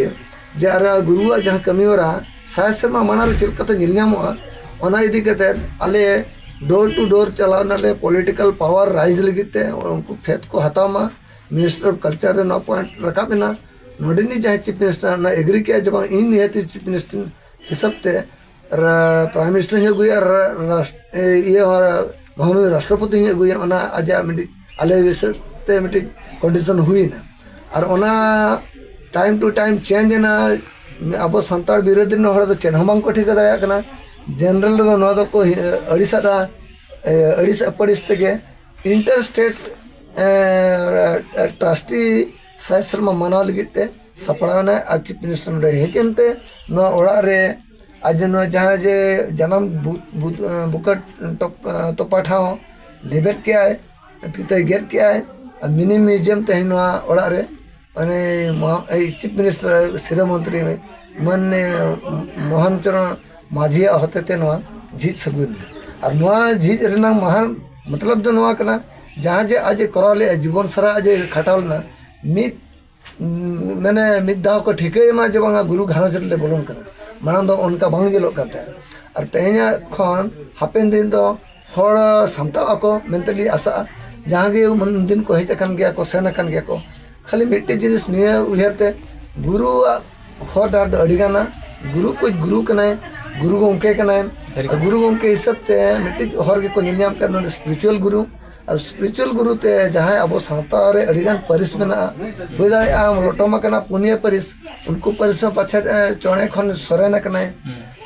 ᱡᱮ ᱟᱨ ᱜᱩᱨᱩᱣᱟᱜ ᱡᱟᱦᱟᱸ ᱠᱟᱹᱢᱤ ᱦᱚᱨᱟ ᱥᱟᱭ ᱥᱮᱨᱢᱟ ᱢᱟᱲᱟᱝ ᱨᱮ ᱪᱮᱫ ᱞᱮᱠᱟᱛᱮ ᱧᱮᱞ ᱧᱟᱢᱚᱜᱼᱟ, ᱚᱱᱟ ᱤᱫᱤ ᱠᱟᱛᱮ ᱟᱞᱮ ᱰᱳᱨ ᱴᱩ ᱰᱳᱨ ᱪᱟᱞᱟᱣ ᱱᱟᱞᱮ, ᱯᱚᱞᱤᱴᱤᱠᱟᱞ ᱯᱟᱣᱟᱨ ᱨᱟᱭᱤᱡᱽ ᱞᱟᱹᱜᱤᱫ ᱛᱮ ᱩᱱᱠᱩ ᱯᱷᱮᱛ ᱠᱚ ᱦᱟᱛᱟᱣ ᱢᱟ᱾ ᱢᱤᱱᱤᱥᱴᱟᱨ ᱚᱯᱷ ᱠᱟᱞᱪᱟᱨ ᱨᱮ ᱱᱚᱣᱟ ᱯᱚᱭᱮᱱᱴ ᱨᱟᱠᱟᱵ ᱮᱱᱟ᱾ ᱱᱚᱰᱮᱱᱤᱡ ᱡᱟᱦᱟᱸᱭ ᱪᱤᱯ ᱢᱤᱱᱤᱥᱴᱟᱨ ᱚᱱᱟ ᱮᱜᱽᱨᱤ ᱠᱮᱜᱼᱟ ᱡᱮ ᱵᱟᱝ, ᱤᱧ ᱱᱤᱦᱟᱹᱛᱤ ᱪᱤᱯ ᱢᱤᱱᱤᱥᱴᱟᱨ ᱦᱤᱥᱟᱹᱵ ᱛᱮ ᱨᱟ-, ᱯᱨᱟᱭᱤᱢ ᱢᱤᱱᱤᱥᱴᱟᱨ ᱦᱚᱸᱧ ᱟᱹᱜᱩᱭᱟ, ᱨᱟ-, ᱨᱟᱥ-, ᱮ, ᱤᱭᱟᱹ ᱦᱚᱸ, ᱢᱟᱱᱚᱱᱤᱭᱚ ᱨᱟᱥᱴᱨᱚᱯᱚᱛᱤ ᱦᱚᱸᱧ ᱟᱹᱜᱩᱭᱟ᱾ ᱚᱱᱟ ᱟᱡᱟᱜ ᱢᱤᱫᱴᱤᱡ ᱟᱞᱮ ᱵᱤᱥᱚᱭ ᱛᱮ ᱢᱤᱫᱴᱤᱡ ᱠᱚᱱᱰᱤᱥᱚᱱ ᱦᱩᱭᱱᱟ᱾ ᱟᱨ ᱚᱱᱟ ᱴᱟᱭᱤᱢ ᱴᱩ ᱴᱟᱭᱤᱢ ᱪᱮᱧᱡᱽ ᱮᱱᱟ᱾ ᱟᱵᱚ ᱥᱟᱱᱛᱟᱲ ᱵᱤᱨᱳᱫᱷᱤ ᱨᱮᱱ ᱦᱚᱲ ᱫᱚ ᱪᱮᱫ ᱦᱚᱸ ᱵᱟᱝ ᱠᱚ ᱴᱷᱤᱠᱟᱹ ᱫᱟᱲᱮᱭᱟᱜ ᱠᱟᱱᱟ᱾ ᱡᱮᱱᱟᱨᱮᱞ ᱨᱮᱫᱚ ᱱᱚᱣᱟ ᱫᱚᱠᱚ ᱟᱹᱲᱤᱥᱟᱜᱼᱟ, ᱮ, ᱟᱹᱲᱤᱥ ᱟᱹᱯᱟᱹᱲᱤᱥ ᱛᱮᱜᱮ ᱤᱱᱴᱟᱨ ᱥᱴᱮᱴ, ᱮ, ᱴᱨᱟᱥᱴᱤ ᱥᱟᱭ ᱥᱮᱨᱢᱟ ᱢᱟᱱᱟᱣ ᱞᱟᱹᱜᱤᱫ ᱛᱮ ᱥᱟᱯᱲᱟᱣ ᱮᱱᱟᱭ᱾ ᱟᱨ ᱪᱤᱯ ᱢᱤᱱᱤᱥᱴᱟᱨ ᱱᱚᱰᱮ ᱦᱮᱡ ᱮᱱᱛᱮ ᱱᱚᱣᱟ ᱚᱲᱟᱜ ᱨᱮ ᱟᱡ ᱱᱚᱣᱟ ᱡᱟᱦᱟᱸ ᱡᱮ ᱡᱟᱱᱟᱢ ᱵᱩ-, ᱵᱩ-, ᱵᱩᱠᱟᱹ ᱴᱚᱯ-, ᱛᱚᱯᱟ ᱴᱷᱟᱶ ᱞᱮᱵᱮᱫ ᱠᱮᱜᱼᱟᱭ, ᱯᱷᱤᱛᱟᱹᱭ ᱜᱮᱫ ᱠᱮᱜᱼᱟᱭ᱾ ᱟᱨ ᱢᱤᱱᱤ ᱢᱤᱣᱡᱤᱭᱟᱢ ᱛᱮᱦᱮᱧ ᱱᱚᱣᱟ ᱚᱲᱟᱜ ᱨᱮ, ᱢᱟᱱᱮ, ᱢᱚᱦᱟ-, ᱮᱭ ᱪᱤᱯ ᱢᱤᱱᱤᱥᱴᱟᱨ, ᱥᱤᱨᱟᱹ ᱢᱚᱱᱛᱨᱤ ᱢᱟᱱᱮ ᱢᱳᱦᱚᱱ ᱪᱚᱨᱚᱬ ᱢᱟᱹᱡᱷᱤᱭᱟᱜ ᱦᱚᱛᱮᱛᱮ ᱱᱚᱣᱟ ᱡᱷᱤᱡ ᱥᱟᱹᱜᱩᱱ ᱮᱱᱟ᱾ ᱟᱨ ᱱᱚᱣᱟ ᱡᱷᱤᱡ ᱨᱮᱱᱟᱜ ᱢᱟᱦᱟ ᱢᱚᱛᱞᱚᱵ ᱫᱚ ᱱᱚᱣᱟ ᱠᱟᱱᱟ, ᱡᱟᱦᱟᱸ ᱡᱮ ᱟᱡ ᱮ ᱠᱚᱨᱟᱣ ᱞᱮᱫᱼᱟ, ᱡᱤᱵᱚᱱ ᱥᱟᱨᱟ ᱟᱡ ᱮ ᱠᱷᱟᱴᱟᱣ ᱞᱮᱱᱟ, ᱢᱤᱫ ᱩᱸ, ᱢᱟᱱᱮ ᱢᱤᱫ ᱫᱷᱟᱣ ᱠᱚ ᱴᱷᱤᱠᱟᱹᱭ ᱢᱟ ᱡᱮ ᱵᱟᱝᱟ ᱜᱩᱨᱩ ᱜᱷᱟᱨᱚᱸᱡᱽ ᱨᱮᱞᱮ ᱵᱚᱞᱚᱱ ᱠᱟᱱᱟ᱾ ᱢᱟᱲᱟᱝ ᱫᱚ ᱚᱱᱠᱟ ᱵᱟᱝ ᱧᱮᱞᱚᱜ ᱠᱟᱱ ᱛᱟᱦᱮᱸᱫ᱾ ᱟᱨ ᱛᱮᱦᱮᱧᱟᱜ ᱠᱷᱚᱱ ᱦᱟᱯᱮᱱ ᱫᱤᱱ ᱫᱚ ᱦᱚᱲ ᱥᱟᱢᱴᱟᱜ ᱟᱠᱚ ᱢᱮᱱᱛᱮ ᱞᱤᱧ ᱟᱥᱟᱜᱼᱟ᱾ ᱡᱟᱦᱟᱸ ᱜᱮ ᱩᱱ ᱫᱤᱱ ᱠᱚ ᱦᱮᱡ ᱟᱠᱟᱱ ᱜᱮᱭᱟ ᱠᱚ, ᱥᱮᱱ ᱟᱠᱟᱱ ᱜᱮᱭᱟ ᱠᱚ, ᱠᱷᱟᱹᱞᱤ ᱢᱤᱫᱴᱮᱡ ᱡᱤᱱᱤᱥ ᱱᱤᱭᱟᱹ ᱩᱭᱦᱟᱹᱨ ᱛᱮ, ᱜᱩᱨᱩᱣᱟᱜ ᱦᱚᱨ ᱰᱟᱦᱟᱨ ᱫᱚ ᱟᱹᱰᱤ ᱜᱟᱱᱟ᱾ ᱜᱩᱨᱩ ᱠᱚ ᱜᱩᱨᱩ ᱠᱟᱱᱟᱭ, ᱜᱩᱨᱩ ᱜᱚᱢᱠᱮ ᱠᱟᱱᱟᱭ᱾ ᱥᱟᱹᱨᱤ ᱟᱨ ᱠᱟᱛᱷᱟ᱾ ᱜᱩᱨᱩ ᱜᱚᱢᱠᱮ ᱦᱤᱥᱟᱹᱵ ᱛᱮ ᱢᱤᱫᱴᱤᱡ ᱦᱚᱨ ᱜᱮᱠᱚ ᱧᱮᱞ ᱧᱟᱢ ᱠᱟᱱᱟ, ᱱᱚᱰᱮ ᱥᱯᱤᱨᱤᱪᱩᱣᱟᱞ ᱜᱩᱨᱩ᱾ ᱟᱨ ᱥᱯᱤᱨᱤᱪᱩᱣᱟᱞ ᱜᱩᱨᱩ ᱛᱮ ᱡᱟᱦᱟᱸᱭ ᱟᱵᱚ ᱥᱟᱶᱛᱟ ᱨᱮ ᱟᱹᱰᱤ ᱜᱟᱱ ᱯᱟᱹᱨᱤᱥ ᱢᱮᱱᱟᱜᱼᱟ, ᱦᱩᱭ ᱫᱟᱲᱮᱭᱟᱜᱼᱟ ᱞᱚᱴᱚᱢ ᱟᱠᱟᱱᱟ ᱯᱩᱱᱭᱟᱹ ᱯᱟᱹᱨᱤᱥ, ᱩᱱᱠᱩ ᱯᱟᱹᱨᱤᱥ ᱦᱚᱸ ᱯᱟᱪᱷᱮᱫ, ᱮ, ᱪᱚᱬᱮ ᱠᱷᱚᱱ ᱥᱚᱨᱮᱱ ᱟᱠᱟᱱᱟᱭ,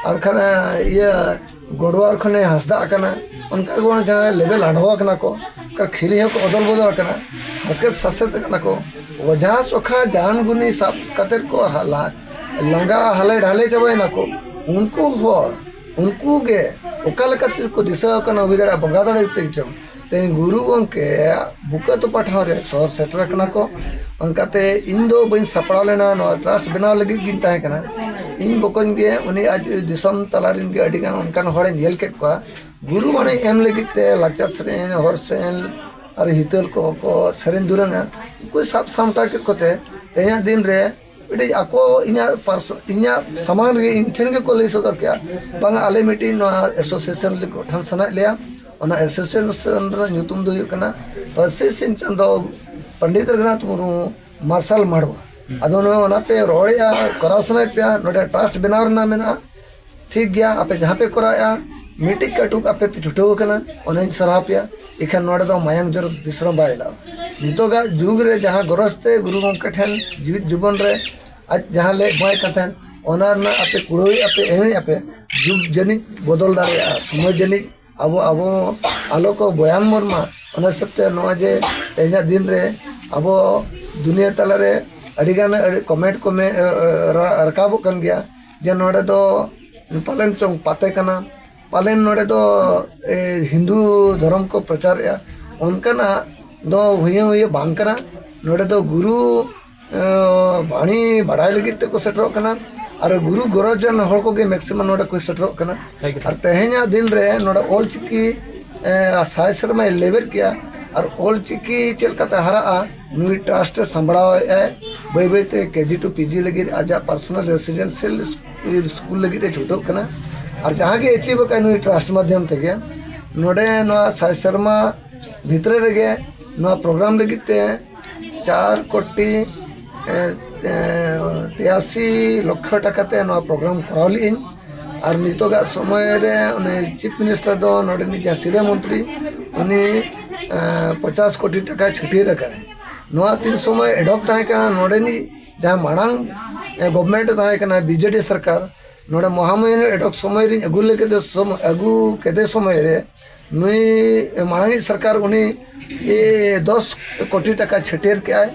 ᱟᱨ ᱠᱷᱟᱱ, ᱮ, ᱤᱭᱟᱹ ᱜᱚᱰᱣᱟᱨ ᱠᱷᱚᱱᱮ ᱦᱟᱸᱥᱫᱟᱜ ᱟᱠᱟᱱᱟ᱾ ᱚᱱᱠᱟ ᱜᱮ ᱵᱚᱱ ᱡᱟᱦᱟᱸ ᱞᱮᱵᱮᱞ ᱟᱰᱷᱚ ᱟᱠᱟᱱᱟ ᱠᱚ, ᱚᱱᱠᱟ ᱠᱷᱤᱞᱤ ᱦᱚᱸᱠᱚ ᱚᱫᱚᱞ ᱵᱚᱫᱚᱞ ᱟᱠᱟᱱᱟ, ᱦᱟᱨᱠᱮᱛ ᱥᱟᱥᱮᱛ ᱟᱠᱟᱱᱟ ᱠᱚ᱾ ᱚᱡᱷᱟ ᱥᱚᱠᱷᱟ ᱡᱟᱱ ᱜᱩᱱᱤ ᱥᱟᱵ ᱠᱟᱛᱮᱫ ᱠᱚ ᱦᱟᱞᱟ-, ᱞᱟᱸᱜᱟ ᱦᱟᱞᱮ ᱰᱷᱟᱞᱮ ᱪᱟᱵᱟᱭᱮᱱᱟ ᱠᱚ᱾ ᱩᱱᱠᱩ ᱦᱚᱲ, ᱩᱱᱠᱩ ᱜᱮ ᱚᱠᱟ ᱞᱮᱠᱟ ᱛᱮᱠᱚ ᱫᱤᱥᱟᱹ ᱟᱠᱟᱱᱟ, ᱦᱩᱭ ᱫᱟᱲᱮᱭᱟᱜᱼᱟ ᱵᱚᱸᱜᱟ ᱫᱟᱲᱮ ᱛᱮᱜᱮ ᱪᱚᱝ᱾ ᱛᱮᱦᱮᱧ ᱜᱩᱨᱩ ᱜᱚᱢᱠᱮᱭᱟᱜ ᱵᱩᱠᱟᱹ ᱛᱚᱯᱟ ᱴᱷᱟᱶ ᱨᱮ ᱥᱚᱦᱚᱨ ᱥᱮᱴᱮᱨ ᱟᱠᱟᱱᱟ ᱠᱚ᱾ ᱚᱱᱠᱟᱛᱮ ᱤᱧ ᱫᱚ ᱵᱟᱹᱧ ᱥᱟᱯᱲᱟᱣ ᱞᱮᱱᱟ, ᱱᱚᱣᱟ ᱴᱨᱟᱥᱴ ᱵᱮᱱᱟᱣ ᱞᱟᱹᱜᱤᱫ ᱜᱤᱧ ᱛᱟᱦᱮᱸ ᱠᱟᱱᱟ᱾ ᱤᱧ ᱵᱚᱠᱚᱧ ᱜᱮ, ᱩᱱᱤ ᱟᱡ ᱫᱤᱥᱚᱢ ᱛᱟᱞᱟ ᱨᱮᱱ ᱜᱮ ᱟᱹᱰᱤ ᱜᱟᱱ ᱚᱱᱠᱟᱱ ᱦᱚᱲᱮ ᱧᱮᱞ ᱠᱮᱫ ᱠᱚᱣᱟ᱾ ᱜᱩᱨᱩ ᱵᱟᱹᱱᱤ ᱮᱢ ᱞᱟᱹᱜᱤᱫ ᱛᱮ ᱞᱟᱠᱪᱟᱨ ᱥᱮᱨᱮᱧ, ᱦᱚᱲ ᱥᱮᱨᱮᱧ ᱟᱨ ᱦᱤᱛᱟᱹᱞ ᱠᱚ, ᱠᱚ ᱥᱮᱨᱮᱧ ᱫᱩᱨᱟᱹᱝᱟ, ᱩᱱᱠᱩ ᱥᱟᱵ ᱥᱟᱢᱴᱟᱣ ᱠᱮᱫ ᱠᱚᱛᱮ ᱛᱮᱦᱮᱧᱟᱜ ᱫᱤᱱ ᱨᱮ ᱢᱤᱫᱴᱤᱡ ᱟᱠᱚ ᱤᱧᱟᱹᱜ ᱯᱟᱨᱥᱚ-, ᱤᱧᱟᱹᱜ ᱥᱟᱢᱟᱝ ᱨᱮᱜᱮ ᱤᱧ ᱴᱷᱮᱱ ᱜᱮᱠᱚ ᱞᱟᱹᱭ ᱥᱚᱫᱚᱨ ᱠᱮᱜᱼᱟ, ᱵᱟᱝᱟ ᱟᱞᱮ ᱢᱤᱫᱴᱤᱡ ᱱᱚᱣᱟ ᱮᱥᱳᱥᱤᱭᱮᱥᱚᱱ ᱞᱮ ᱜᱚᱴᱷᱚᱱ ᱥᱟᱱᱟᱭᱮᱫ ᱞᱮᱭᱟ᱾ ᱚᱱᱟ ᱮᱥᱳᱥᱤᱭᱮᱥᱚᱱ ᱨᱮᱱᱟᱜ ᱧᱩᱛᱩᱢ ᱫᱚ ᱦᱩᱭᱩᱜ ᱠᱟᱱᱟ ᱯᱟᱹᱨᱥᱤ ᱥᱤᱧ ᱪᱟᱸᱫᱚ ᱯᱚᱱᱰᱤᱛ ᱨᱚᱜᱷᱩᱱᱟᱛᱷ ᱢᱩᱨᱢᱩ ᱢᱟᱨᱥᱟᱞ ᱢᱟᱰᱣᱟ᱾ ᱟᱫᱚ ᱱᱚᱣᱟ ᱚᱱᱟ ᱯᱮ ᱨᱚᱲᱮᱜᱼᱟ, ᱠᱚᱨᱟᱣ ᱥᱟᱱᱟᱭᱮᱫ ᱯᱮᱭᱟ, ᱱᱚᱰᱮ ᱴᱨᱟᱥᱴ ᱵᱮᱱᱟᱣ ᱨᱮᱱᱟᱜ ᱢᱮᱱᱟᱜᱼᱟ᱾ ᱴᱷᱤᱠ ᱜᱮᱭᱟ, ᱟᱯᱮ ᱡᱟᱦᱟᱸ ᱯᱮ ᱠᱚᱨᱟᱣᱮᱫᱼᱟ, ᱢᱤᱫᱴᱤᱡ ᱠᱟᱹᱴᱩᱵ ᱟᱯᱮ ᱯᱮ ᱪᱷᱩᱴᱟᱹᱣ ᱟᱠᱟᱱᱟ, ᱚᱱᱟᱧ ᱥᱟᱨᱦᱟᱣ ᱯᱮᱭᱟ᱾ ᱮᱱᱠᱷᱟᱱ ᱱᱚᱰᱮ ᱫᱚ ᱢᱟᱭᱟᱝ ᱡᱚᱨᱚ ᱛᱤᱥ ᱨᱮᱦᱚᱸ ᱵᱟᱭ ᱮᱞᱟᱜᱼᱟ᱾ ᱱᱤᱛᱚᱜᱟᱜ ᱡᱩᱜᱽ ᱨᱮ ᱡᱟᱦᱟᱸ ᱜᱚᱨᱚᱡᱽ ᱛᱮ ᱜᱩᱨᱩ ᱜᱚᱢᱠᱮ ᱴᱷᱮᱱ ᱡᱤᱣᱤᱫ ᱡᱤᱵᱚᱱ ᱨᱮ ᱟᱡ ᱡᱟᱦᱟᱸ ᱞᱮ ᱮᱢᱟᱭ ᱠᱟᱱ ᱛᱟᱦᱮᱸᱫ, ᱚᱱᱟ ᱨᱮᱱᱟᱜ ᱟᱯᱮ ᱠᱩᱲᱟᱹᱣᱮᱫ ᱟᱯᱮ, ᱮᱢᱮᱫ ᱟᱯᱮ᱾ ᱡᱩᱜᱽ ᱡᱟᱹᱱᱤᱡ ᱵᱚᱫᱚᱞ ᱫᱟᱲᱮᱭᱟᱜᱼᱟ, ᱥᱚᱢᱚᱭ ᱡᱟᱹᱱᱤᱡ ᱟᱵᱚ, ᱟᱵᱚ ᱟᱞᱚ ᱠᱚ ᱵᱚᱭᱟᱱ ᱵᱚᱱ ᱢᱟ᱾ ᱚᱱᱟ ᱦᱤᱥᱟᱹᱵ ᱛᱮ ᱱᱚᱣᱟ ᱡᱮ ᱛᱮᱦᱮᱧᱟᱜ ᱫᱤᱱ ᱨᱮ ᱟᱵᱚ ᱫᱩᱱᱤᱭᱟᱹ ᱛᱟᱞᱟᱨᱮ ᱟᱹᱰᱤᱜᱟᱱ ᱟᱹᱰᱤ ᱠᱚᱢᱮᱱᱴ ᱠᱚ ᱢᱮ-, ᱨᱟ-, ᱨᱟᱠᱟᱵᱚᱜ ᱠᱟᱱ ᱜᱮᱭᱟ ᱡᱮ ᱱᱚᱰᱮ ᱫᱚ ᱯᱟᱞᱮᱱ ᱪᱚᱝ ᱯᱟᱛᱮ ᱠᱟᱱᱟ, ᱯᱟᱞᱮᱱ ᱱᱚᱰᱮ ᱫᱚ, ᱮ, ᱦᱤᱱᱫᱩ ᱫᱷᱚᱨᱚᱢ ᱠᱚ ᱯᱨᱚᱪᱟᱨᱮᱜᱼᱟ᱾ ᱚᱱᱠᱟᱱᱟᱜ ᱫᱚ ᱦᱩᱭᱟᱹ ᱦᱩᱭᱟᱹ ᱵᱟᱝ ᱠᱟᱱᱟ᱾ ᱱᱚᱰᱮ ᱫᱚ ᱜᱩᱨᱩ, ᱮ, ᱵᱟণᱤ ᱵᱟᱰᱟᱭ ᱞᱟᱹᱜᱤᱫ ᱛᱮᱠᱚ ᱥᱮᱴᱮᱨᱚᱜ ᱠᱟᱱᱟ᱾ ᱟᱨ ᱜᱩᱨᱩ ᱜᱚᱨᱚᱡᱟᱱ ᱦᱚᱲ ᱠᱚᱜᱮ ᱢᱮᱠᱥᱤᱢᱟᱢ ᱱᱚᱰᱮ ᱠᱚ ᱥᱮᱴᱮᱨᱚᱜ ᱠᱟᱱᱟ᱾ ᱟᱨ ᱛᱮᱦᱮᱧᱟᱜ ᱫᱤᱱ ᱨᱮ ᱱᱚᱰᱮ ᱚᱞ ᱪᱤᱠᱤ ᱥᱟᱭ ᱥᱮᱨᱢᱟᱭ ᱞᱮᱵᱮᱫ ᱠᱮᱜᱼᱟ᱾ ᱟᱨ ᱚᱞ ᱪᱤᱠᱤ ᱪᱮᱫ ᱞᱮᱠᱟᱛᱮ ᱦᱟᱨᱟᱜᱼᱟ, ᱱᱩᱭ ᱴᱨᱟᱥᱴ ᱮ ᱥᱟᱢᱵᱲᱟᱣ ᱮᱫᱼᱟᱭ᱾ ᱵᱟᱹᱭ ᱵᱟᱹᱭᱛᱮ ᱠᱮᱡᱤ ᱴᱩ ᱯᱤᱡᱤ ᱞᱟᱹᱜᱤᱫ ᱟᱡᱟᱜ ᱯᱟᱨᱥᱚᱱᱟᱞ ᱨᱮᱥᱤᱰᱮᱱᱥᱤᱭᱟᱞ ᱥᱠᱩᱞ ᱞᱟᱹᱜᱤᱫ ᱮ ᱪᱷᱩᱴᱟᱹᱜ ᱠᱟᱱᱟ᱾ ᱟᱨ ᱡᱟᱦᱟᱸ ᱜᱮ ᱮᱪᱤᱵᱷ ᱟᱠᱟᱫ ᱱᱩᱭ ᱴᱨᱟᱥᱴ ᱢᱟᱫᱽᱫᱷᱚᱢ ᱛᱮᱜᱮ ᱱᱚᱰᱮ ᱱᱚᱣᱟ ᱥᱟᱭ ᱥᱮᱨᱢᱟ ᱵᱷᱤᱛᱨᱤ ᱨᱮᱜᱮ ᱱᱚᱣᱟ ᱯᱨᱳᱜᱨᱟᱢ ᱞᱟᱹᱜᱤᱫ ᱛᱮ ᱪᱟᱨ ᱠᱳᱴᱤ ᱛᱮᱭᱟᱥᱤ ᱞᱚᱠᱷᱚ ᱴᱟᱠᱟ ᱛᱮ ᱱᱚᱣᱟ ᱯᱨᱳᱜᱨᱟᱢ ᱠᱚᱨᱟᱣ ᱞᱮᱫᱟᱹᱧ᱾ ᱟᱨ ᱱᱤᱛᱚᱜᱟᱜ ᱥᱚᱢᱚᱭ ᱨᱮ ᱩᱱᱤ ᱪᱤᱯ ᱢᱤᱱᱤᱥᱴᱟᱨ ᱫᱚ ᱱᱚᱰᱮᱱᱤᱡ ᱡᱟᱦᱟᱸ ᱥᱤᱨᱟᱹ ᱢᱚᱱᱛᱨᱤ, ᱩᱱᱤ ᱯᱚᱪᱟᱥ ᱠᱳᱴᱤ ᱴᱟᱠᱟ ᱪᱷᱟᱹᱴᱭᱟᱹᱨ ᱟᱠᱟᱫᱼᱟᱭ᱾ ᱱᱚᱣᱟ ᱛᱤᱱ ᱥᱚᱢᱚᱭ ᱮᱰᱚᱯ ᱛᱟᱦᱮᱸ ᱠᱟᱱᱟ, ᱱᱚᱰᱮᱱᱤᱡ ᱡᱟᱦᱟᱸ ᱢᱟᱲᱟᱝ ᱜᱚᱵᱷᱢᱮᱱᱴ ᱛᱟᱦᱮᱸ ᱠᱟᱱᱟ, ᱵᱤᱡᱮᱰᱤ ᱥᱚᱨᱠᱟᱨ, ᱱᱚᱰᱮ ᱢᱚᱦᱟᱢᱚᱭᱤᱱ ᱮᱰᱚᱯ ᱥᱚᱢᱚᱭ ᱨᱤᱧ ᱟᱹᱜᱩ ᱞᱮᱫ ᱥᱚᱢᱚᱭ, ᱟᱹᱜᱩ ᱠᱮᱫᱮ ᱥᱚᱢᱚᱭ ᱨᱮ ᱱᱩᱭ ᱢᱟᱲᱟᱝᱤᱡ ᱥᱚᱨᱠᱟᱨ ᱩᱱᱤ ᱫᱚᱥ ᱠᱳᱴᱤ ᱴᱟᱠᱟ ᱪᱷᱟᱹᱴᱭᱟᱹᱨ ᱠᱮᱜᱼᱟᱭ᱾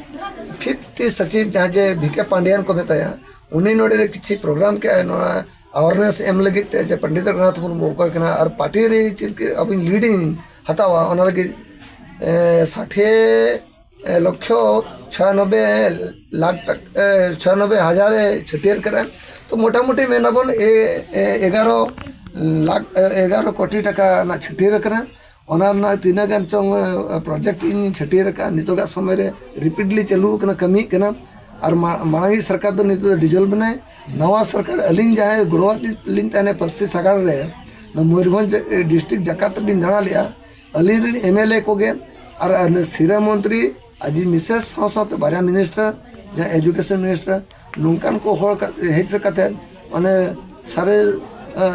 ᱯᱷᱤᱯᱛᱷ ᱥᱚᱪᱤᱵᱽ ᱡᱟᱦᱟᱸ ᱡᱮ ᱵᱷᱤ ᱠᱮ ᱯᱟᱱᱰᱤᱭᱟᱱ ᱠᱚ ᱢᱮᱛᱟᱭᱟ, ᱩᱱᱤ ᱱᱚᱰᱮ ᱨᱮ ᱠᱤᱪᱷᱩ ᱯᱨᱳᱜᱨᱟᱢ ᱠᱮᱜᱼᱟᱭ ᱱᱚᱣᱟ ᱟᱣᱟᱨᱱᱮᱥ ᱮᱢ ᱞᱟᱹᱜᱤᱫ ᱛᱮ ᱡᱮ ᱯᱚᱱᱰᱤᱛ ᱨᱚᱜᱷᱩᱱᱟᱛᱷ ᱢᱩᱨᱢᱩ ᱚᱠᱚᱭ ᱠᱟᱱᱟ ᱟᱨ ᱯᱟᱨᱴᱤ ᱨᱮ ᱪᱮᱫ ᱟᱵᱚᱧ ᱞᱤᱰᱤᱧ ᱦᱟᱛᱟᱣᱟ, ᱚᱱᱟ ᱞᱟᱹᱜᱤᱫ ᱥᱟᱴᱷᱮ ᱞᱚᱠᱷᱚ ᱪᱷᱚᱭᱟᱱᱚᱵᱵᱳᱭ ᱞᱟᱠᱷ ᱴᱟᱠᱟ, ᱪᱷᱚᱭᱟᱱᱚᱵᱵᱳᱭ ᱦᱟᱡᱟᱨ ᱮ ᱪᱷᱟᱹᱴᱭᱟᱹᱨ ᱠᱟᱱᱟ᱾ ᱛᱚ ᱢᱚᱴᱟᱢᱩᱴᱤ ᱢᱮᱱᱟᱵᱚᱱ ᱮ ᱮᱜᱟᱨᱚ ᱞᱟᱠᱷ, ᱮᱜᱟᱨᱚ ᱠᱳᱴᱤ ᱴᱟᱠᱟ ᱨᱮᱱᱟᱜ ᱪᱷᱟᱹᱴᱭᱟᱹᱨ ᱠᱟᱱᱟ᱾ ᱚᱱᱟ ᱨᱮᱱᱟᱜ ᱛᱤᱱᱟᱹᱜ ᱜᱟᱱ ᱪᱚᱝ ᱯᱨᱚᱡᱮᱠᱴ ᱤᱧ ᱪᱷᱟᱹᱴᱭᱟᱹᱨ ᱟᱠᱟᱫᱼᱟ, ᱱᱤᱛᱚᱜᱟᱜ ᱥᱚᱢᱚᱭ ᱨᱮ ᱨᱤᱯᱤᱰᱞᱤ ᱪᱟᱹᱞᱩ ᱟᱠᱟᱱᱟ, ᱠᱟᱹᱢᱤᱜ ᱠᱟᱱᱟ᱾ ᱟᱨ ᱢᱟ- ᱢᱟᱲᱟᱝᱤᱡ ᱥᱚᱨᱠᱟᱨ ᱫᱚ ᱱᱤᱛᱚᱜ ᱫᱚ ᱰᱤᱡᱚᱞᱵᱷ ᱮᱱᱟᱭ᱾ ᱱᱟᱣᱟ ᱥᱚᱨᱠᱟᱨ, ᱟᱹᱞᱤᱧ ᱡᱟᱦᱟᱸᱭ ᱜᱚᱲᱚᱣᱟᱜ ᱞᱤᱧ ᱛᱟᱦᱮᱱᱟ ᱯᱟᱹᱨᱥᱤ ᱥᱟᱜᱟᱲ ᱨᱮ, ᱱᱚᱣᱟ ᱢᱚᱭᱩᱨᱵᱷᱚᱸᱡᱽ ᱰᱤᱥᱴᱨᱤᱠᱴ ᱡᱟᱠᱟᱛ ᱨᱮᱞᱤᱧ ᱫᱟᱬᱟ ᱞᱮᱜᱼᱟ᱾ ᱟᱹᱞᱤᱧ ᱨᱮᱱ ᱮᱢ ᱮᱞ ᱮ ᱠᱚᱜᱮ ᱟᱨ ᱟᱨ ᱥᱤᱨᱟᱹ ᱢᱚᱱᱛᱨᱤ, ᱟᱡᱤᱡ ᱢᱤᱥᱮᱥ ᱥᱟᱶ ᱥᱟᱶᱛᱮ ᱵᱟᱨᱭᱟ ᱢᱤᱱᱤᱥᱴᱟᱨ, ᱡᱟᱦᱟᱸ ᱮᱡᱩᱠᱮᱥᱚᱱ ᱢᱤᱱᱤᱥᱴᱟᱨ, ᱱᱚᱝᱠᱟᱱ ᱠᱚ ᱦᱚᱲ ᱠᱟ- ᱦᱮᱡ ᱠᱟᱛᱮ ᱚᱱᱮ ᱥᱟᱨᱮ